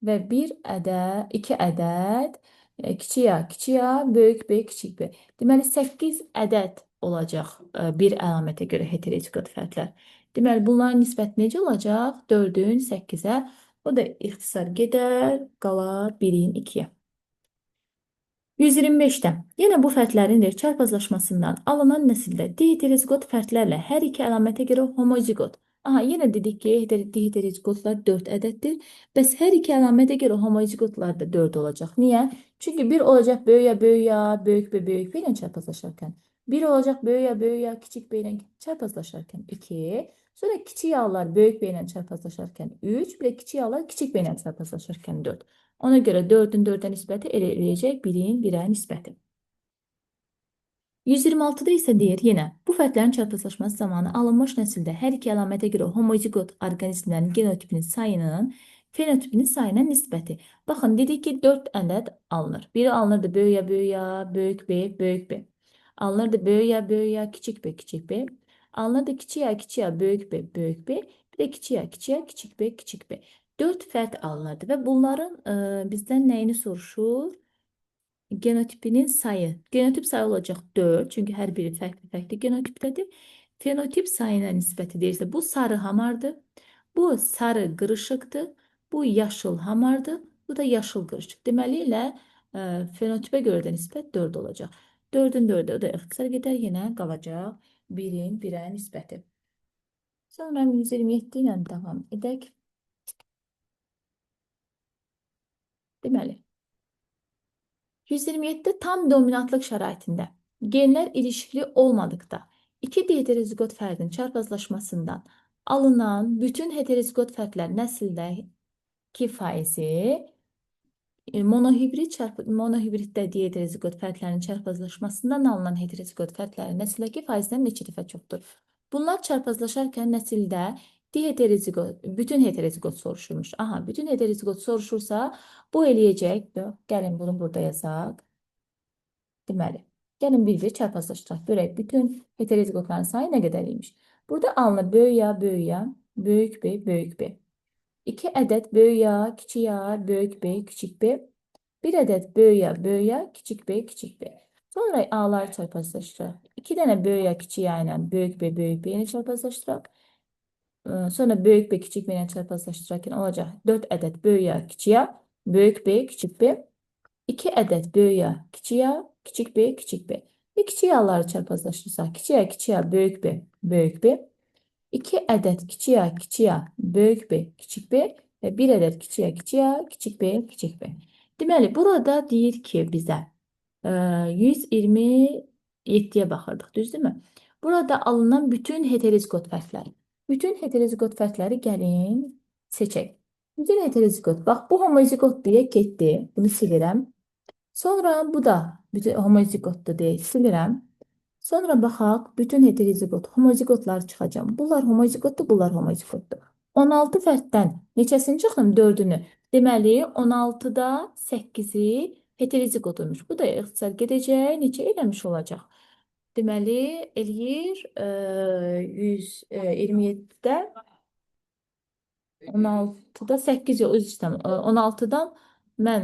və 1 ədəd, 2 ədəd kiçik A, kiçik A, böyük B, kiçik B. Deməli 8 ədəd olacaq bir əlamətə görə heterozigot fərdlər. Deməli bunların nisbəti necə olacaq? 4-ün 8-ə. O da ixtisar gedər, qalar 1-in 2-yə. 125-də yenə bu fərdlərin çarpazlaşmasından alınan nəsildə diheterozigot fərdlərlə hər iki əlamətə görə homozigot. Aha, yenə dedik ki, diheterozigotlar 4 ədəddir. Bəs hər iki əlamətə görə homozigotlar da 4 olacaq. Niyə? Çünki bir olacaq böyük A, böyük A, böyük B, böyük B ilə çarpazlaşarkən. Bir olacaq böyük A, böyük A, kiçik B ilə çarpazlaşarkən 2. Sonra kiçik A'lar böyük B ilə çarpazlaşarkən 3. Bir də kiçik A'lar kiçik B ilə çarpazlaşarkən 4. Ona görə 4-ün 4-ə nisbəti elə eləyəcək 1-in 1-ə nisbəti. 126-da isə deyir yenə bu fərdlərin çarpazlaşması zamanı alınmış nəsildə hər iki əlamətə görə homozigot orqanizmlərin genotipinin sayının fenotipinin sayına nisbəti. Baxın dedik ki 4 ədəd alınır. Biri alınırdı böyük A, böyük A, böyük B, böyük B. Alınırdı böyük A, böyük A, kiçik B, kiçik B. Alınırdı kiçik A, kiçik A, böyük B, böyük B. Bir də kiçik A, kiçik A, kiçik B, kiçik B. 4 fərd alınırdı və bunların bizdən nəyini soruşur? Genotipinin sayı. Genotip sayı olacaq 4. Çünki hər biri fərqli-fərqli genotipdədir. Fenotip sayına nisbəti deyirsə, bu sarı hamardır. Bu sarı qırışıqdır. Bu yaşıl hamardır. Bu da yaşıl qırışıq. Deməli elə fenotipə görə də nisbət 4 olacaq. 4-ün 4-ü o da ixtisar gedər. Yenə qalacaq 1-in 1-ə nisbəti. Sonra 127 ilə davam edək. Deməli, 127 tam dominantlıq şəraitində genlər ilişikli olmadıqda iki heterozigot fərdin çarpazlaşmasından alınan bütün heterozigot fərdlər nəsildəki faizi monohibriddə diheterozigot fərdlərin çarpazlaşmasından alınan heterozigot fərdlərin nəsildəki faizdən neçə dəfə çoxdur? Bunlar çarpazlaşarkən nəsildə diheterozigot, bütün heterozigot soruşulmuş. Aha, bütün heterozigot soruşursa bu eləyəcək. Gəlin bunu burada yazaq. Deməli, gəlin bir-bir çarpazlaşdıraq. Görək bütün heterozigotların sayı nə qədər imiş. Burada alınır böyük A, böyük A, böyük B, böyük B. 2 ədəd böyük A, kiçik A, böyük B, kiçik B. 1 ədəd böyük A, böyük A, kiçik B, kiçik B. Sonra A'ları çarpazlaşdıraq. 2 dənə böyük A, kiçik A ilə böyük B, böyük B ilə çarpazlaşdıraq. Sonra böyük B, kiçik B ilə çarpazlaşdırarkən olacaq 4 ədəd böyük A, kiçik A, böyük B, kiçik B. 2 ədəd böyük A, kiçik A, kiçik B, kiçik B. Və kiçik A'ları çarpazlaşdırsaq, kiçik A, kiçik A, böyük B, böyük B. 2 ədəd kiçik A, kiçik A, böyük B, kiçik B və 1 ədəd kiçik A, kiçik A, kiçik B, kiçik B. Deməli, burada deyir ki bizə 127-yə baxırdıq, düzdürmü? Burada alınan bütün heterozigot fərdləri. Bütün heterozigot fərdləri gəlin seçək. Bütün heterozigot. Bax, bu homozigot deyə getdi. Bunu silirəm. Sonra bu da bütün homozigotdur deyə silirəm. Sonra baxaq, bütün heterozigot, homozigotlar çıxacağım. Bunlar homozigotdur, bunlar homozigotdur. 16 fərddən neçəsini çıxdım? 4-ünü. Deməli, 16-da 8-i heterozigot olmuş. Bu da ixtisar gedəcək. Neçə eləmiş olacaq? Deməli, eləyir 127-də 16-da 8 yox, üzr istəyirəm. 16-dan mən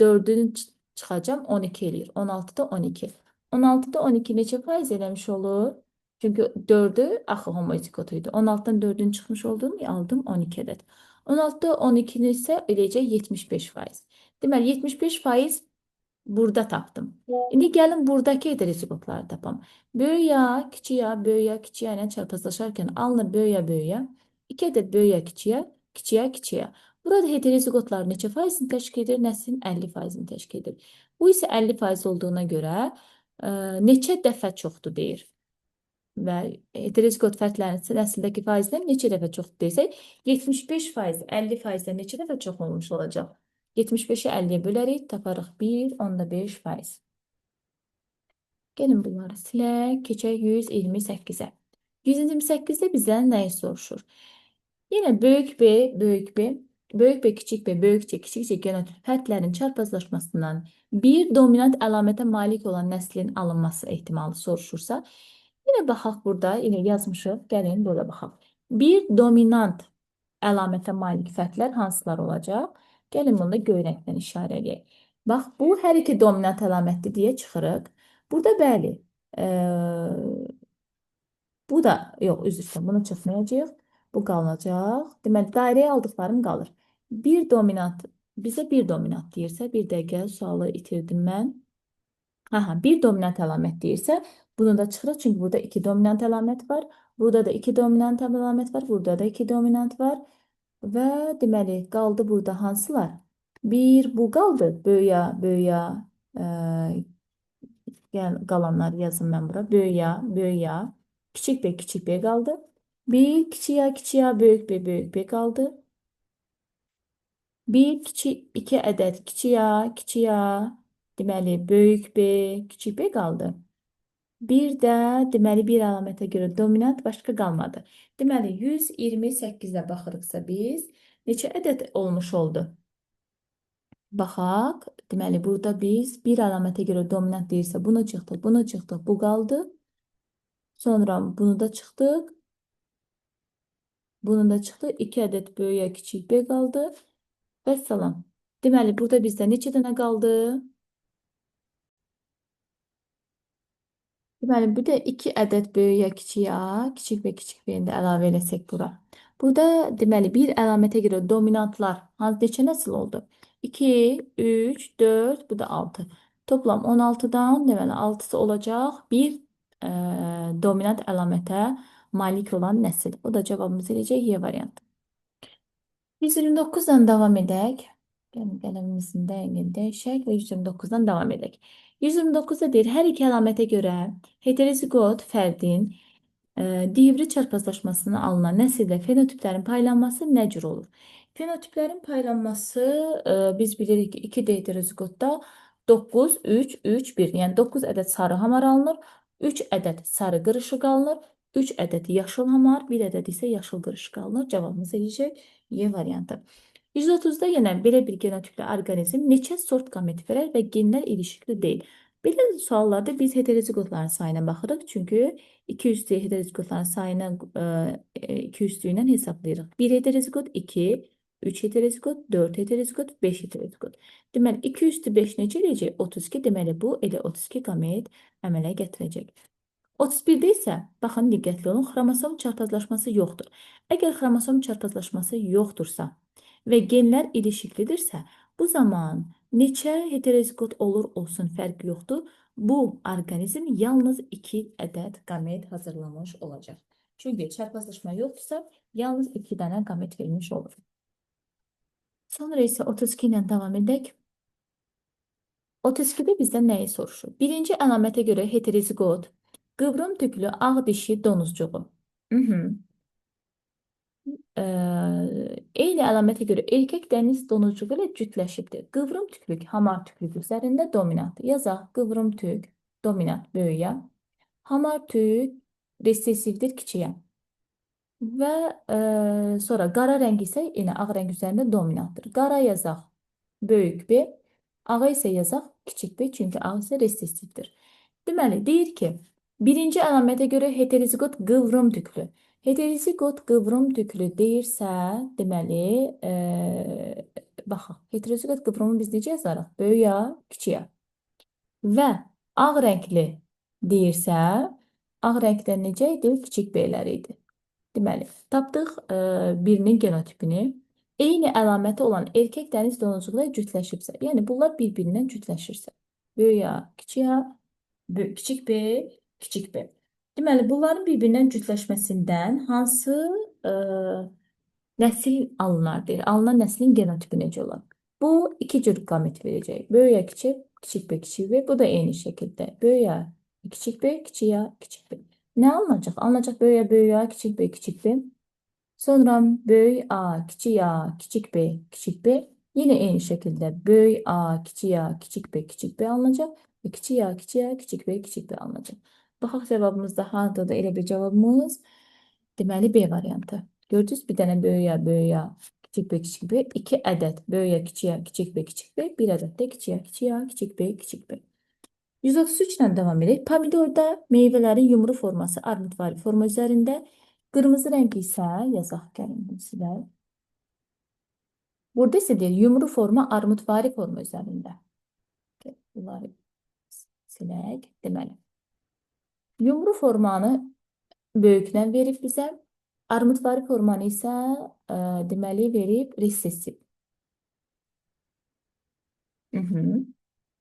4-ünü çıxacağam, 12 eləyir. 16-da 12. 16-da 12 neçə faiz eləmiş olur? Çünki 4-ü axı homozigot idi. 16-dan 4-ünü çıxmış oldum, aldım 12 ədəd. 16-da 12-ni isə eləyəcək 75 faiz. Deməli, 75 faiz burada tapdım. İndi gəlin buradakı heterozigotları tapam. Böyük A, kiçik A, böyük A, kiçik A ilə çarpazlaşarkən alınır böyük A, böyük A. 2 ədəd böyük A, kiçik A, kiçik A, kiçik A. Burada heterozigotlar neçə faizini təşkil edir? Nəslin 50 faizini təşkil edir. Bu isə 50 faiz olduğuna görə neçə dəfə çoxdur deyir. Və heterozigot fərdlərin nəsildəki faizdən neçə dəfə çoxdur desək, 75 faiz 50 faizdən neçə dəfə çox olmuş olacaq? 75-i 50-yə bölərik, taparıq 1,5 faiz. Gəlin bunları silək, keçək 128-ə. 128-də bizdən nəyi soruşur? Yenə böyük B, böyük B, böyük B, kiçik B, böyük C, kiçik C genotip fərdlərin çarpazlaşmasından bir dominant əlamətə malik olan nəslin alınması ehtimalı soruşursa, yenə baxaq burada, yenə yazmışıq, gəlin burada baxaq. Bir dominant əlamətə malik fərdlər hansılar olacaq? Gəlin bunu da göy rənglə işarə eləyək. Bax, bu hər iki dominant əlamətdir deyə çıxırıq. Burada bəli, bu da, yox, üzr istəyirəm, bunu çıxmayacağıq. Bu qalacaq. Deməli, dairəyə aldıqlarım qalır. Bir dominant, bizə bir dominant deyirsə, bir dəqiqə sualı itirdim mən. Aha, bir dominant əlamət deyirsə, bunu da çıxırıq. Çünki burada iki dominant əlamət var. Burada da iki dominant əlamət var. Burada da iki dominant var. Və deməli, qaldı burada hansılar? Bir bu qaldı. Böyük A, böyük A, gəl, qalanları yazım mən bura. Böyük A, böyük A, kiçik B, kiçik B qaldı. Bir kiçik A, kiçik A, böyük B, böyük B qaldı. Bir kiçik, iki ədəd kiçik A, kiçik A, deməli böyük B, kiçik B qaldı. Bir də deməli bir əlamətə görə dominant başqa qalmadı. Deməli 128-ə baxırıqsa biz neçə ədəd olmuş oldu? Baxaq. Deməli burada biz bir əlamətə görə dominant deyirsə bunu çıxdıq, bunu çıxdıq, bu qaldı. Sonra bunu da çıxdıq. Bunu da çıxdı. 2 ədəd böyük, kiçik B qaldı. Vəssalam. Deməli burada bizdə neçə dənə qaldı? Deməli, bir də 2 ədəd böyük ya kiçik A, kiçik və kiçik B-ni də əlavə eləsək bura. Burada deməli bir əlamətə görə dominantlar hansı neçə nəsil oldu? 2, 3, 4, bu da 6. Toplam 16-dan deməli 6-sı olacaq bir dominant əlamətə malik olan nəsil. O da cavabımız eləyəcək Y variantı. 129-dan davam edək. Gəlin qələmimizin rəngini dəyişək və 129-dan davam edək. 129-da deyir, hər iki əlamətə görə heterozigot fərdin dihibrid çarpazlaşmasına alınan nəsildə fenotiplərin paylanması nə cür olur? Fenotiplərin paylanması biz bilirik ki, 2D heterozigotda 9, 3, 3, 1. Yəni 9 ədəd sarı hamar alınır, 3 ədəd sarı qırışıq alınır, 3 ədəd yaşıl hamar, 1 ədəd isə yaşıl qırışıq alınır. Cavabımız eləyəcək Y variantı. 130-da yenə belə bir genotipli orqanizm neçə sort qamet verər və genlər ilişikli deyil. Belə suallarda biz heterozigotların sayına baxırıq. Çünki 2 üstü heterozigotların sayına 2 üstü ilə hesablayırıq. 1 heterozigot, 2, 3 heterozigot, 4 heterozigot, 5 heterozigot. Deməli 2 üstü 5 necə eləyəcək? 32. Deməli bu elə 32 qamet əmələ gətirəcək. 31-də isə baxın diqqətli olun, xromosom çarpazlaşması yoxdur. Əgər xromosom çarpazlaşması yoxdursa və genlər ilişiklidirsə, bu zaman neçə heterozigot olur olsun fərqi yoxdur. Bu orqanizm yalnız 2 ədəd qamet hazırlamış olacaq. Çünki çarpazlaşma yoxdursa, yalnız 2 dənə qamet vermiş olur. Sonra isə 32 ilə davam edək. 32-də bizdən nəyi soruşur? Birinci əlamətə görə heterozigot, qıvrım tüklü ağ dişi donuzcuğu. Eyni əlamətə görə erkək dəniz donuzcuğu ilə cütləşibdir. Qıvrım tüklük hamar tüklük üzərində dominantdır. Yazaq, qıvrım tük dominant böyüyə, hamar tük resesivdir kiçiyə. Və sonra qara rəng isə yenə ağ rəng üzərində dominantdır. Qara yazaq böyük B, ağa isə yazaq kiçik B, çünki ağ isə resesivdir. Deməli, deyir ki, birinci əlamətə görə heterozigot qıvrım tüklü. Heterozigot qıvrım tüklü deyirsə, deməli, baxaq, heterozigot qıvrımı biz necə yazarıq? Böyük A, kiçik A. Və ağ rəngli deyirsə, ağ rəngdə necə idi? Kiçik B-lər idi. Deməli, tapdıq birinin genotipini. Eyni əlaməti olan erkək dəniz donuzcuğu ilə cütləşibsə, yəni bunlar bir-birindən cütləşirsə. Böyük A, kiçik A, kiçik B, kiçik B. Deməli, bunların bir-birindən cütləşməsindən hansı nəsil alınar deyir. Alınan nəslin genotipi necə olar? Bu iki cür qamet verəcək. Böyük A, kiçik, kiçik B, kiçik B. Bu da eyni şəkildə. Böyük A, kiçik B, kiçik A, kiçik B. Nə alınacaq? Alınacaq böyük A, böyük A, kiçik B, kiçik B. Sonra böyük A, kiçik A, kiçik B, kiçik B. Yine eyni şəkildə böyük A, kiçik A, kiçik B, kiçik B alınacaq və kiçik A, kiçik A, kiçik B, kiçik B alınacaq. Baxaq cavabımız da hardadır? Elə bir cavabımız. Deməli B variantı. Gördünüz bir dənə böyük A, böyük A, kiçik B, kiçik B. 2 ədəd böyük A, kiçik A, kiçik B, kiçik B. 1 ədəd də kiçik A, kiçik A, kiçik B, kiçik B. 133 ilə davam edək. Pomidorda meyvələrin yumru forması armudvari forma üzərində. Qırmızı rəng isə yazaq gəlin bunu silək. Burada isə deyir yumru forma armudvari forma üzərində. Bunları silək. Deməli, yumru formanı böyüklə verib bizə. Armudvari formanı isə deməli verib resessiv.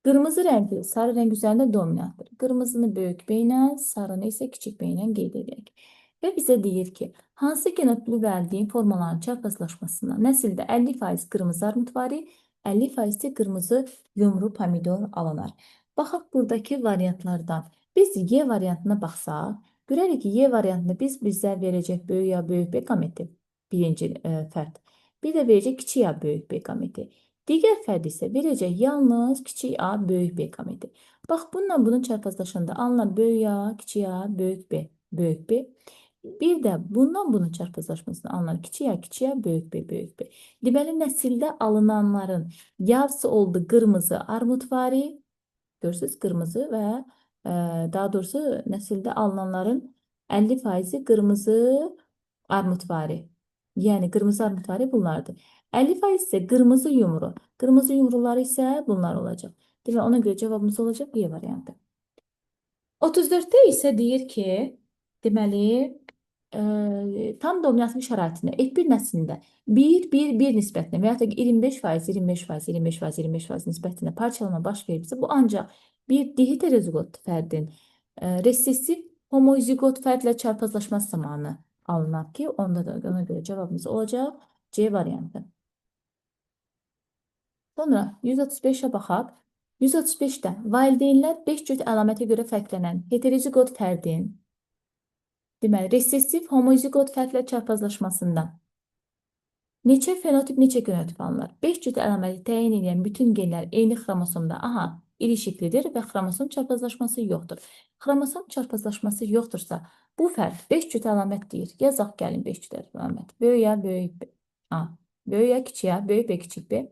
Qırmızı rəngi sarı rəng üzərində dominantdır. Qırmızını böyük B ilə, sarını isə kiçik B ilə qeyd edək. Və bizə deyir ki, hansı genotipli vəlideyn formaların çarpazlaşmasından nəsildə 50% qırmızı armudvari, 50% də qırmızı yumru pomidor alınar. Baxaq buradakı variantlardan. Biz Y variantına baxsaq, görərik ki, Y variantında biz bizə verəcək böyük A, böyük B qameti birinci fərd. Bir də verəcək kiçik A, böyük B qameti. Digər fərd isə verəcək yalnız kiçik A, böyük B qameti. Bax, bununla bunun çarpazlaşanda alınan böyük A, kiçik A, böyük B, böyük B. Bir də bundan bunun çarpazlaşmasında alınan kiçik A, kiçik A, böyük B, böyük B. Deməli, nəsildə alınanların yarısı oldu qırmızı armudvari. Görürsünüz, qırmızı və daha doğrusu nəsildə alınanların 50% qırmızı armudvari. Yəni qırmızı armudvari bunlardır. 50% isə qırmızı yumru. Qırmızı yumruları isə bunlar olacaq. Deməli, ona görə cavabımız olacaq Y variantı. 34-də isə deyir ki, deməli, tam dominantlı şəraitində F1 nəslində 1, 1, 1 nisbətində və ya da 25%, 25%, 25%, 25% nisbətində parçalama baş veribsə, bu ancaq bir diheterozigot fərdin resessiv homozigot fərdlə çarpazlaşması zamanı alınar ki, onda da ona görə cavabımız olacaq C variantı. Sonra 135-ə baxaq. 135-də valideynlər 5 cüt əlamətə görə fərqlənən heterozigot fərdin, deməli, resessiv homozigot fərdlə çarpazlaşmasında neçə fenotip, neçə genotip alınır? 5 cüt əlaməti təyin edən bütün genlər eyni xromosomda, aha, ilişiklidir və xromosom çarpazlaşması yoxdur. Xromosom çarpazlaşması yoxdursa, bu fərd 5 cüt əlamət deyir. Yazaq gəlin 5 cüt əlamət. Böyük A, böyük B, A, böyük A, kiçik A, böyük B, kiçik B,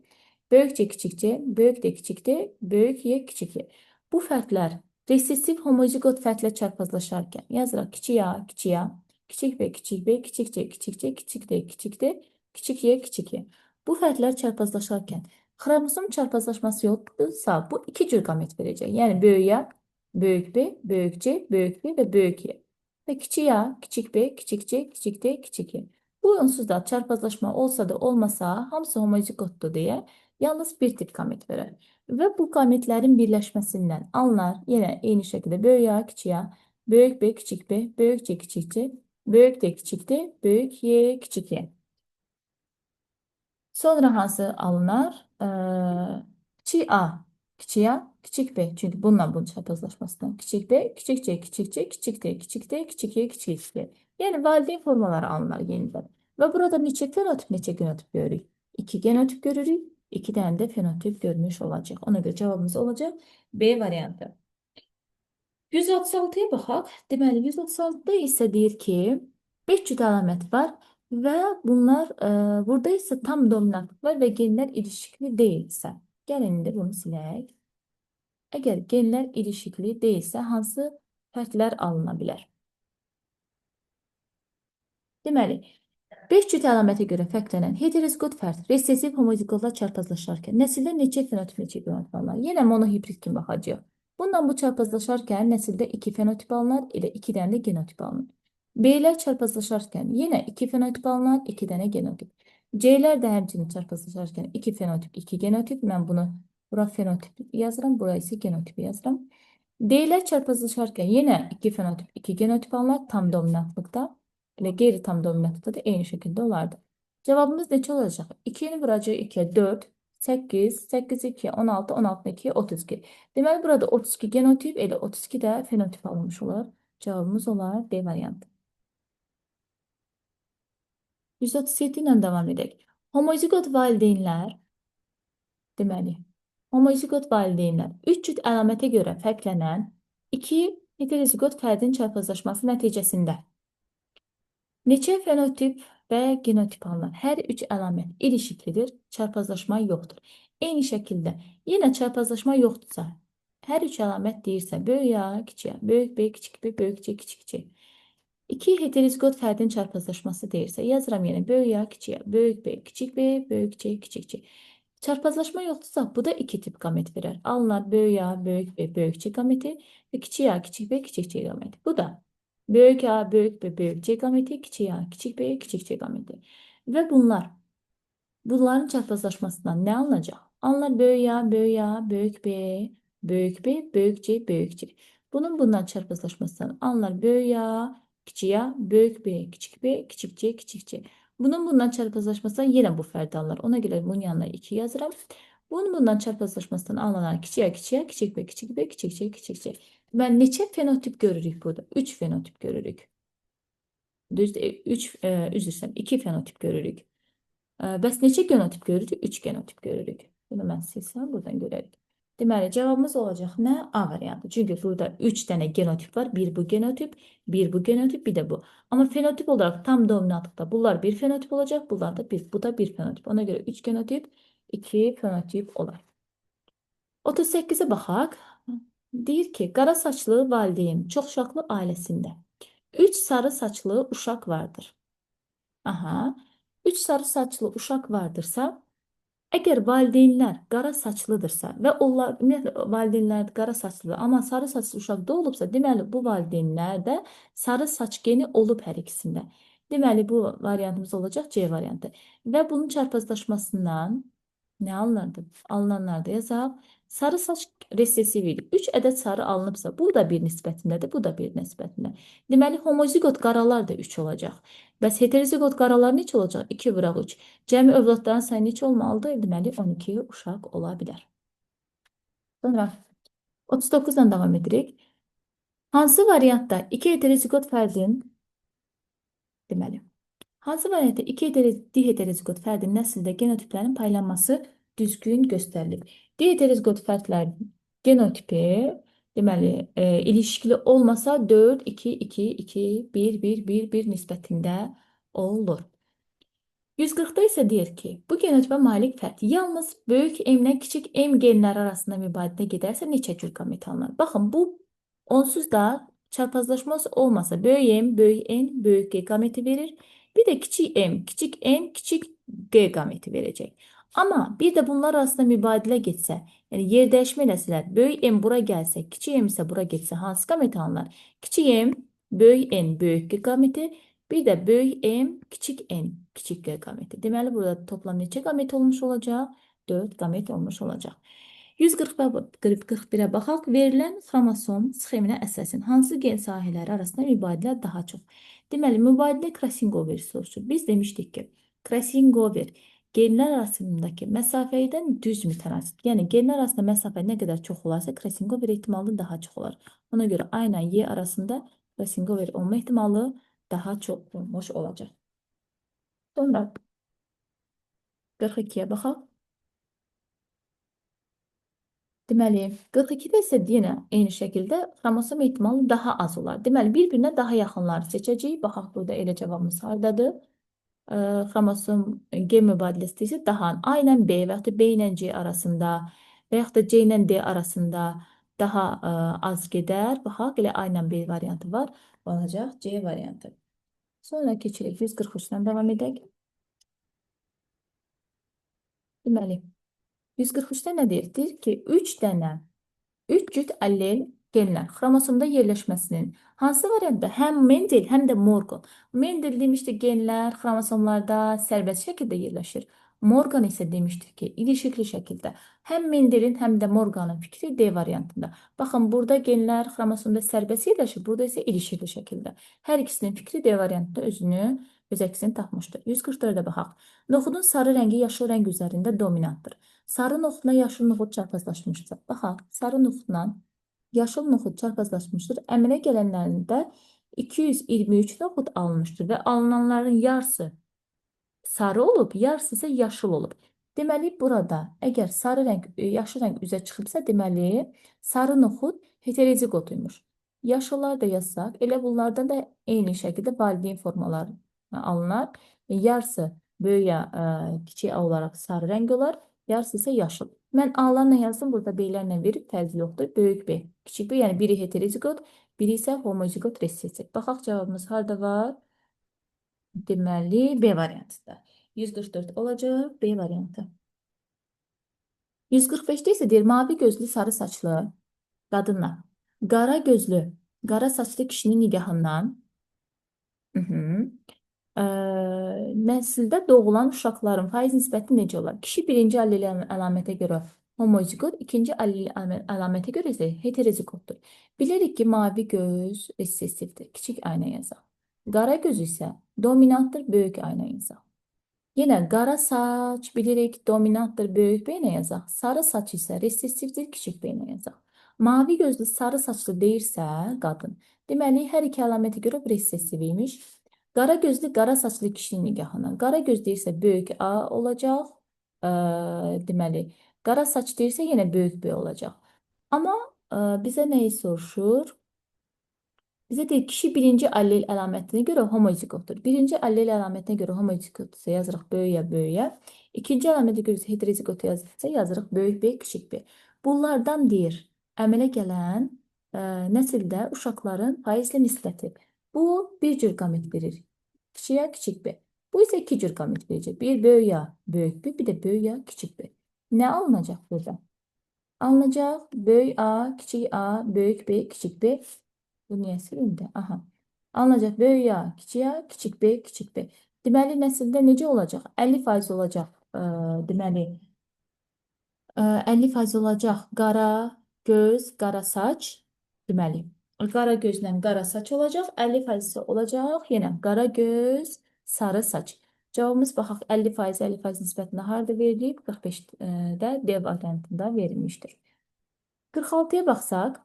böyük C, kiçik C, böyük D, kiçik D, böyük Y, kiçik Y. Bu fərdlər resessiv homozigot fərdlə çarpazlaşarkən yazırıq kiçik A, kiçik A, kiçik B, kiçik B, kiçik C, kiçik C, kiçik D, kiçik D, kiçik Y, kiçik Y. Bu fərdlər çarpazlaşarkən xromosom çarpazlaşması yoxdursa, bu iki cür qamet verəcək. Yəni böyük A, böyük B, böyük C, böyük B və böyük Y. Və kiçik A, kiçik B, kiçik C, kiçik D, kiçik Y. Bu onsuz da çarpazlaşma olsa da olmasa hamısı homozigotdur deyə yalnız bir tip qamet verər. Və bu qametlərin birləşməsindən alınar yenə eyni şəkildə böyük A, kiçik A, böyük B, kiçik B, böyük C, kiçik C, böyük D, kiçik D, böyük Y, kiçik Y. Sonra hansı alınar? Kiçik A, kiçik A, kiçik B. Çünki bununla bunun çarpazlaşmasından kiçik B, kiçik C, kiçik C, kiçik D, kiçik D, kiçik Y, kiçik Y. Yəni valideyn formaları alınar yenidən. Və burada neçə fenotip, neçə genotip görürük? 2 genotip görürük. 2 dənə də fenotip görmüş olacaq. Ona görə cavabımız olacaq B variantı. 136-ya baxaq. Deməli, 136-da isə deyir ki, 5 cüt əlamət var və bunlar burada isə tam dominantlıq var və genlər ilişikli deyilsə. Gəlin indi bunu silək. Əgər genlər ilişikli deyilsə, hansı fərdlər alına bilər? Deməli, 5 cüt əlamətə görə fərqlənən heterozigot fərd resessiv homozigotla çarpazlaşarkən nəsildə neçə fenotip, neçə genotip alınar? Yenə monohibrid kimi baxacağıq. Bundan bu çarpazlaşarkən nəsildə 2 fenotip alınar, elə 2 dənə də genotip alınır. B-lər çarpazlaşarkən yenə 2 fenotip alınar, 2 dənə genotip. C-lər də həmçinin çarpazlaşarkən 2 fenotip, 2 genotip. Mən bunu bura fenotip yazıram, bura isə genotip yazıram. D-lər çarpazlaşarkən yenə 2 fenotip, 2 genotip alınar tam dominantlıqda. Elə qeyri-tam dominantlıqda da eyni şəkildə olardı. Cavabımız neçə olacaq? 2-ni vuracaq 2-yə 4, 8, 8, 2, 16, 16, 2, 32. Deməli, burada 32 genotip, elə 32 də fenotip alınmış olar. Cavabımız olar D variantı. 137 ilə davam edək. Homozigot valideynlər, deməli, homozigot valideynlər 3 cüt əlamətə görə fərqlənən 2 heterozigot fərdin çarpazlaşması nəticəsində neçə fenotip və genotip alınar? Hər üç əlamət ilişiklidir, çarpazlaşma yoxdur. Eyni şəkildə yenə çarpazlaşma yoxdursa, hər üç əlamət deyirsə, böyük A, kiçik A, böyük B, kiçik B, böyük C, kiçik C. 2 heterozigot fərdin çarpazlaşması deyirsə, yazıram yenə böyük A, kiçik A, böyük B, kiçik B, böyük C, kiçik C. Çarpazlaşma yoxdursa, bu da iki tip qamet verər. Alınar böyük A, böyük B, böyük C qameti və kiçik A, kiçik B, kiçik C qameti. Bu da böyük A, böyük B, böyük C qameti, kiçik A, kiçik B, kiçik C qameti. Və bunların çarpazlaşmasından nə alınacaq? Alınar böyük A, böyük A, böyük B, böyük B, böyük C, böyük C. Bunun bundan çarpazlaşmasından alınar böyük A, kiçik A, böyük B, kiçik B, kiçik C, kiçik C. Bunun bundan çarpazlaşmasından yenə bu fərdi alınır. Ona görə bunun yanına 2 yazıram. Bunun bundan çarpazlaşmasından alınan kiçik A, kiçik A, kiçik B, kiçik B, kiçik C, kiçik C. Deməli, neçə fenotip görürük burada? 3 fenotip görürük. Düzdür, 3, üzr istəyirəm, 2 fenotip görürük. Bəs neçə genotip görürük? 3 genotip görürük. Bunu mən silsəm, buradan görərik. Deməli, cavabımız olacaq nə? A variantı. Çünki burada 3 dənə genotip var. Bir bu genotip, bir bu genotip, bir də bu. Amma fenotip olaraq tam dominantlıqda bunlar bir fenotip olacaq, bunlar da bir, bu da bir fenotip. Ona görə 3 genotip, 2 fenotip olar. 38-ə baxaq. Deyir ki, qara saçlı valideyn çox uşaqlı ailəsində 3 sarı saçlı uşaq vardır. Aha. 3 sarı saçlı uşaq vardırsa, Əgər valideynlər qara saçlıdırsa və onlar ümumiyyətlə valideynlər qara saçlıdır, amma sarı saçlı uşaq da olubsa, deməli bu valideynlərdə sarı saç geni olub hər ikisində. Deməli bu variantımız olacaq C variantı. Və bunun çarpazlaşmasından nə alınırdı? Alınanlar da yazaq. Sarı saç resessiv idi. 3 ədəd sarı alınıbsa, bu da bir nisbətindədir, bu da bir nisbətində. Deməli, homoziqot qaralar da 3 olacaq. Bəs heteroziqot qaralar neçə olacaq? 2 vuraq 3. Cəmi övladların sayı neçə olmalıdır? Deməli, 12 uşaq ola bilər. Sonra 39-dan davam edirik. Hansı variantda 2 heteroziqot fərdin deməli, hansı variantda 2 diheteroziqot fərdin nəsildə genotiplərin paylanması düzgün göstərilib? Diheteroziqot fərdlərin genotipi deməli, ilişkili olmasa 4, 2, 2, 2, 1, 1, 1, 1 nisbətində olur. 140-da isə deyir ki, bu genotipə malik fərd yalnız böyük M ilə kiçik M genləri arasında mübadilə gedərsə neçə cür qamet alınır? Baxın, bu onsuz da çarpazlaşması olmasa böyük M, böyük N, böyük G qameti verir. Bir də kiçik M, kiçik N, kiçik G qameti verəcək. Amma bir də bunlar arasında mübadilə getsə, yəni yer dəyişmə eləsələr, böyük M bura gəlsə, kiçik M isə bura getsə, hansı qamet alınır? Kiçik M, böyük N, böyük G qameti, bir də böyük M, kiçik N, kiçik G qameti. Deməli, burada toplam neçə qamet olmuş olacaq? 4 qamet olmuş olacaq. 141-ə baxaq. Verilən xromosom sxeminə əsasən hansı gen sahələri arasında mübadilə daha çox? Deməli, mübadilə Krasingov soruşur. Biz demişdik ki, Krasingov genlər arasındakı məsafədən düz mütənasib. Yəni, genlər arasında məsafə nə qədər çox olarsa, Krasingov ehtimalı daha çox olar. Ona görə A ilə Y arasında Krasingov olma ehtimalı daha çox olmuş olacaq. Sonra 42-yə baxaq. Deməli, 42-də isə yenə eyni şəkildə xromosom ehtimalı daha az olar. Deməli, bir-birinə daha yaxınları seçəcəyik. Baxaq, burada elə cavabımız hardadır? Xromosom gen mübadiləsi isə daha A ilə B və yaxud da B ilə C arasında və yaxud da C ilə D arasında daha az gedər. Baxaq, elə A ilə B variantı var. Olacaq C variantı. Sonra keçirik 143-dən davam edək. Deməli, 143-də nə deyir? Deyir ki, 3 dənə, 3 cüt allel genlər xromosomda yerləşməsinin hansı variantda həm Mendel, həm də Morgan. Mendel demişdi genlər xromosomlarda sərbəst şəkildə yerləşir. Morgan isə demişdir ki, ilişikli şəkildə. Həm Mendelin, həm də Morganın fikri D variantında. Baxın, burada genlər xromosomda sərbəst yerləşir, burada isə ilişikli şəkildə. Hər ikisinin fikri D variantında öz əksini tapmışdır. 144-ə baxaq. Noxudun sarı rəngi yaşıl rəng üzərində dominantdır. Sarı noxudla yaşıl noxud çarpazlaşmışdır. Baxaq, sarı noxudla yaşıl noxud çarpazlaşmışdır. Əmələ gələnlərində 223 noxud alınmışdır və alınanların yarısı sarı olub, yarısı isə yaşıl olub. Deməli, burada əgər sarı rəng, yaşıl rəng üzə çıxıbsa, deməli, sarı noxud heteroziqotuymuş. Yaşıllar da yazsaq, elə bunlardan da eyni şəkildə valideyn formaları alınar. Yarısı böyük, kiçik A olaraq sarı rəng olar, yarısı isə yaşıl. Mən A-larla yazdım, burada B-lərlə verib, fərqi yoxdur. Böyük B, kiçik B, yəni biri heteroziqot, biri isə homoziqot resessiv. Baxaq, cavabımız harada var? Deməli, B variantında. 144 olacaq, B variantı. 145-də isə deyir, mavi gözlü, sarı saçlı qadınla qara gözlü, qara saçlı kişinin nigahından nəsildə doğulan uşaqların faiz nisbəti necə olar? Kişi birinci allel əlamətə görə homoziqot, ikinci allel əlamətə görə isə heteroziqotdur. Bilirik ki, mavi göz resessivdir. Kiçik A ilə yazaq. Qara göz isə dominantdır, böyük A ilə yazaq. Yenə qara saç bilirik dominantdır, böyük B ilə yazaq. Sarı saç isə resessivdir, kiçik B ilə yazaq. Mavi gözlü, sarı saçlı deyirsə qadın, deməli hər iki əlamətə görə resessiv imiş. Qara gözlü, qara saçlı kişinin nigahına. Qara göz deyirsə böyük A olacaq. Deməli, qara saç deyirsə yenə böyük B olacaq. Amma bizə nəyi soruşur? Bizə deyir, kişi birinci allel əlamətinə görə homoziqotdur. Birinci allel əlamətinə görə homoziqotdursa yazırıq böyüyə böyüyə. İkinci əlamətə görə isə heteroziqot yazırsa yazırıq böyük B, kiçik B. Bunlardan deyir, əmələ gələn nəsildə uşaqların faizli nisbəti. Bu bir cür qamet verir. Kiçiyə kiçik B. Bu isə iki cür qamet verəcək. Bir böyük A, böyük B, bir də böyük A, kiçik B. Nə alınacaq burada? Alınacaq böyük A, kiçik A, böyük B, kiçik B. Bu niyə silindi? Aha. Alınacaq böyük A, kiçik A, kiçik B, kiçik B. Deməli, nəsildə necə olacaq? 50% olacaq. Deməli, 50% olacaq qara göz, qara saç. Deməli, qara gözlə qara saç olacaq. 50% olacaq yenə qara göz, sarı saç. Cavabımız baxaq 50% 50% nisbətində harda verilib? 45-də D variantında verilmişdir. 46-ya baxsaq,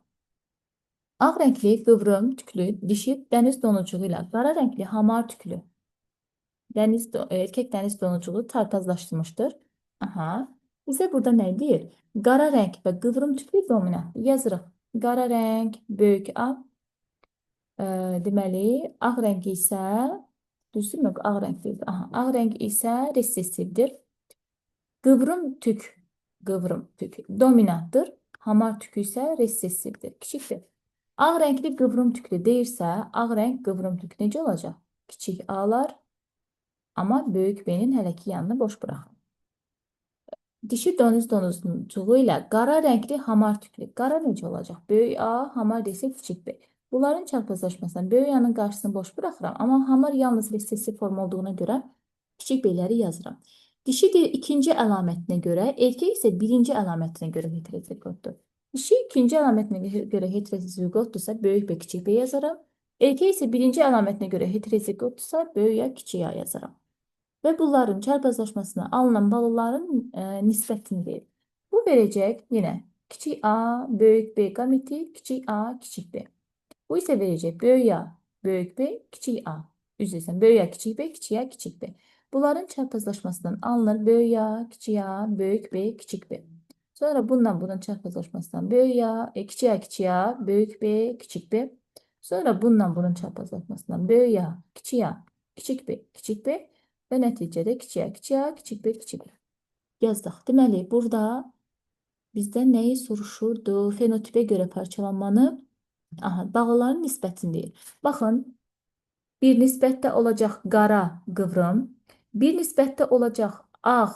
ağ rəngli qıvrım tüklü dişi dəniz donucuğu ilə qara rəngli hamar tüklü erkek dəniz donucuğu çarpazlaşdırmışdır. Aha. Bizə burada nə deyir? Qara rəng və qıvrım tüklü dominant. Yazırıq. Qara rəng böyük A. Deməli, ağ rəng isə düzdürmü? Ağ rəng deyil. Aha, ağ rəng isə resessivdir. Qıvrım tük, qıvrım tük dominantdır. Hamar tükü isə resessivdir. Kiçikdir. Ağ rəngli qıvrım tüklü deyirsə, ağ rəng qıvrım tük necə olacaq? Kiçik A'lar, amma böyük B-nin hələ ki yanını boş buraxın. Dişi doniz donuzuğu ilə qara rəngli hamar tüklü. Qara necə olacaq? Böyük A, hamar desək kiçik B. Bunların çarpazlaşmasından böyük A'nın qarşısını boş buraxıram. Amma hamar yalnız resessiv form olduğuna görə kiçik B-ləri yazıram. Dişi de ikinci əlamətinə görə, erkək isə birinci əlamətinə görə heterozigotdur. Dişi ikinci əlamətinə görə heterozigotdursa, böyük B, kiçik B yazaram. Erkək isə birinci əlamətinə görə heterozigotdursa, böyük A, kiçik A yazaram. Və bunların çarpazlaşmasına alınan balaların nisbətini verir. Bu verəcək yenə kiçik A, böyük B gameti, kiçik A, kiçik B. Bu isə verəcək böyük A, böyük B, kiçik A. Üzr istəyirəm, böyük A, kiçik B, kiçik A, kiçik B. Bunların çarpazlaşmasından alınır böyük A, kiçik A, böyük B, kiçik B. Sonra bundan bunun çarpazlaşmasından böyük A, kiçik A, kiçik A, böyük B, kiçik B. Sonra bundan bunun çarpazlaşmasından böyük A, kiçik A, kiçik B, kiçik B və nəticədə kiçik A, kiçik A, kiçik B, kiçik B. Yazdıq. Deməli, burada bizdən nəyi soruşurdu? Fenotipə görə parçalanmanı, aha, bağlıların nisbətini deyir. Baxın, bir nisbətdə olacaq qara qıvrım, bir nisbətdə olacaq ağ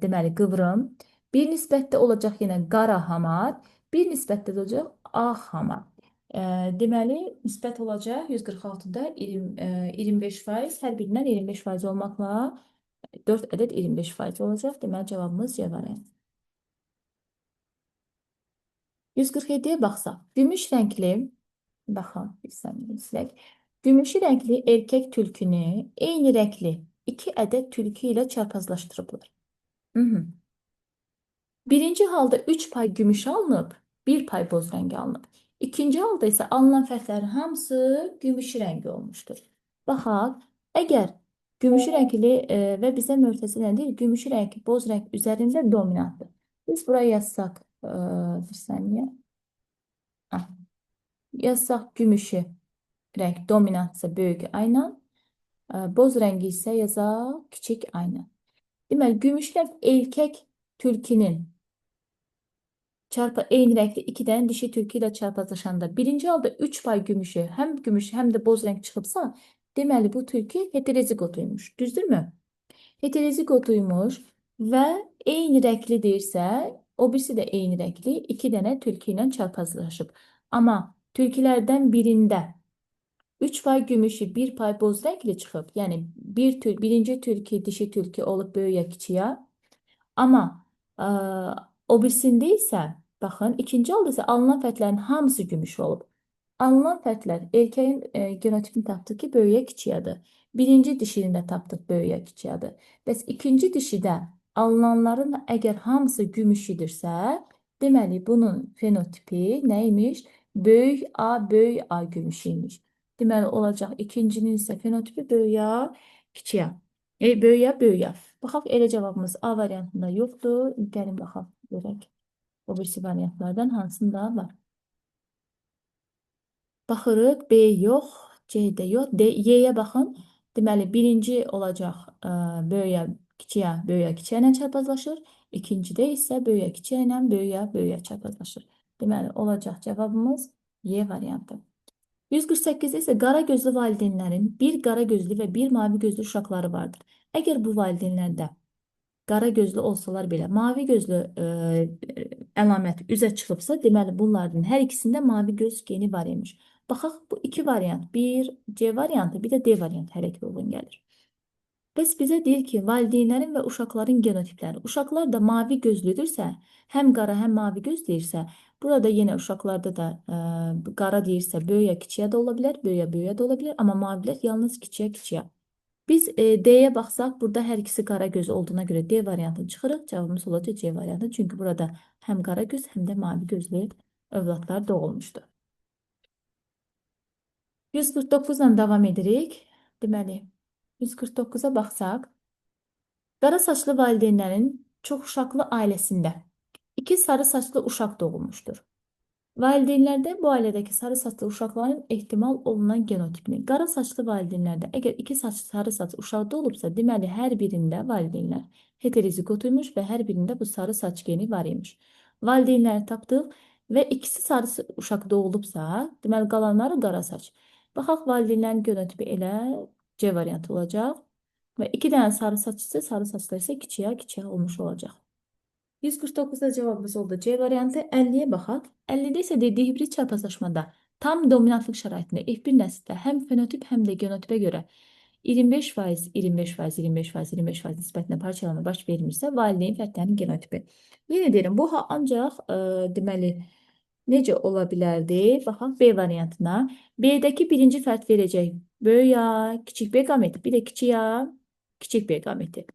deməli qıvrım, bir nisbətdə olacaq yenə qara hamar, bir nisbətdə də olacaq ağ hamar. Deməli, nisbət olacaq 146-da 25%, hər birindən 25% olmaqla 4 ədəd 25% olacaq. Deməli, cavabımız C variantı. 147-yə baxsaq, gümüş rəngli, baxın, bir saniyə silək. Gümüşü rəngli erkək tülkünü eyni rəngli 2 ədəd tülkü ilə çarpazlaşdırıblar. Hı -hı. Birinci halda 3 pay gümüş alınıb, 1 pay boz rəngi alınıb. İkinci halda isə alınan fərdlərin hamısı gümüşü rəngi olmuşdur. Baxaq, əgər gümüşü rəngli və bizə mötərizə deyir, gümüşü rəng boz rəng üzərində dominantdır. Biz buraya yazsaq, bir saniyə. Ah, yazsaq gümüşü rəng dominantsa böyük ayla, boz rəngi isə yazaq kiçik ayla. Deməli, gümüş rəng erkək tülkinin eyni rəngli iki dənə dişi tülkü ilə çarpazlaşanda birinci halda 3 pay gümüşü, həm gümüş, həm də boz rəng çıxıbsa, deməli bu tülkü heterozigotuymuş. Düzdürmü? Heterozigotuymuş və eyni rəngli deyirsə, o birisi də eyni rəngli iki dənə tülkü ilə çarpazlaşıb. Amma tülkülərdən birində 3 pay gümüşü, 1 pay boz rəngli çıxıb. Yəni birinci tülkü dişi tülkü olub böyük ya kiçik ya. Amma o birisində isə baxın, ikinci halda isə alınan fərdlərin hamısı gümüş olub. Alınan fərdlər erkəyin genotipini tapdıq ki, böyüyə kiçiyadır. Birinci dişini də tapdıq böyüyə kiçiyadır. Bəs ikinci dişidə alınanların əgər hamısı gümüşüdürsə, deməli bunun fenotipi nə imiş? Böyük A, böyük A gümüşü imiş. Deməli olacaq ikincinin isə fenotipi böyük A, kiçik A. Böyük A, böyük A. Baxaq elə cavabımız A variantında yoxdur. Gəlin baxaq görək. O birisi variantlardan hansında var. Baxırıq B yox, C də yox, D, Y-yə baxın. Deməli birinci olacaq böyüyə, kiçiyə, böyüyə, kiçiyə ilə çarpazlaşır. İkincidə isə böyüyə, kiçiyə ilə böyüyə, böyüyə çarpazlaşır. Deməli olacaq cavabımız Y variantı. 148-də isə qara gözlü valideynlərin bir qara gözlü və bir mavi gözlü uşaqları vardır. Əgər bu valideynlərdə qara gözlü olsalar belə mavi gözlü əlamət üzə çıxıbsa, deməli bunların hər ikisində mavi göz geni var imiş. Baxaq bu iki variant, bir C variantı, bir də D variantı hər iki uyğun gəlir. Bəs bizə deyir ki, valideynlərin və uşaqların genotipləri. Uşaqlar da mavi gözlüdürsə, həm qara, həm mavi göz deyirsə, burada yenə uşaqlarda da qara deyirsə, böyüyə, kiçiyə də ola bilər, böyüyə, böyüyə də ola bilər, amma mavilər yalnız kiçiyə, kiçiyə. Biz D-yə baxsaq, burada hər ikisi qara göz olduğuna görə D variantını çıxırıq. Cavabımız olacaq C variantı. Çünki burada həm qara göz, həm də mavi gözlü övladlar doğulmuşdu. 149 ilə davam edirik. Deməli, 149-a baxsaq, qara saçlı valideynlərin çox uşaqlı ailəsində iki sarı saçlı uşaq doğulmuşdur. Valideynlərdə bu ailədəki sarı saçlı uşaqların ehtimal olunan genotipini. Qara saçlı valideynlərdə əgər iki sarı saç uşaq doğulubsa, deməli hər birində valideynlər heterozigot imiş və hər birində bu sarı saç geni var imiş. Valideynləri tapdıq və ikisi sarı uşaq doğulubsa, deməli qalanları qara saç. Baxaq valideynlərin genotipi elə C variantı olacaq. Və iki dənə sarı saç isə sarı saçlar isə kiçiyə kiçiyə olmuş olacaq. 149-da cavabımız oldu. C variantı. 50-yə baxaq. 50-də isə dediyi hibrid çarpazlaşmada tam dominantlıq şəraitində F1 nəsildə həm fenotip, həm də genotipə görə 25%, 25%, 25%, 25% nisbətində parçalanma baş vermirsə, valideyn fərdlərinin genotipi. Yenə deyirəm, bu ancaq deməli necə ola bilərdi? Baxaq B variantına. B-dəki birinci fərd verəcək böyük A, kiçik B qameti, bir də kiçik A, kiçik B qameti.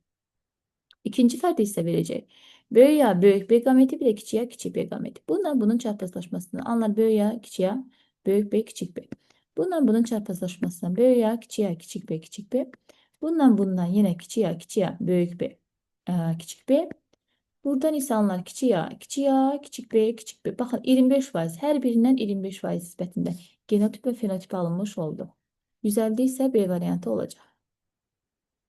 İkinci fərd isə verəcək böyük A, böyük B qameti, bir də kiçik A, kiçik B qameti. Bununla bunun çarpazlaşmasından anlar böyük A, kiçik A, böyük B, kiçik B. Bununla bunun çarpazlaşmasından böyük A, kiçik A, kiçik B, kiçik B. Bundan bundan yenə kiçik A, kiçik A, böyük B, kiçik B. Buradan isə anlar kiçik A, kiçik A, kiçik B, kiçik B. Baxın 25%, hər birindən 25% nisbətində genotip və fenotip alınmış oldu. 150 isə B variantı olacaq.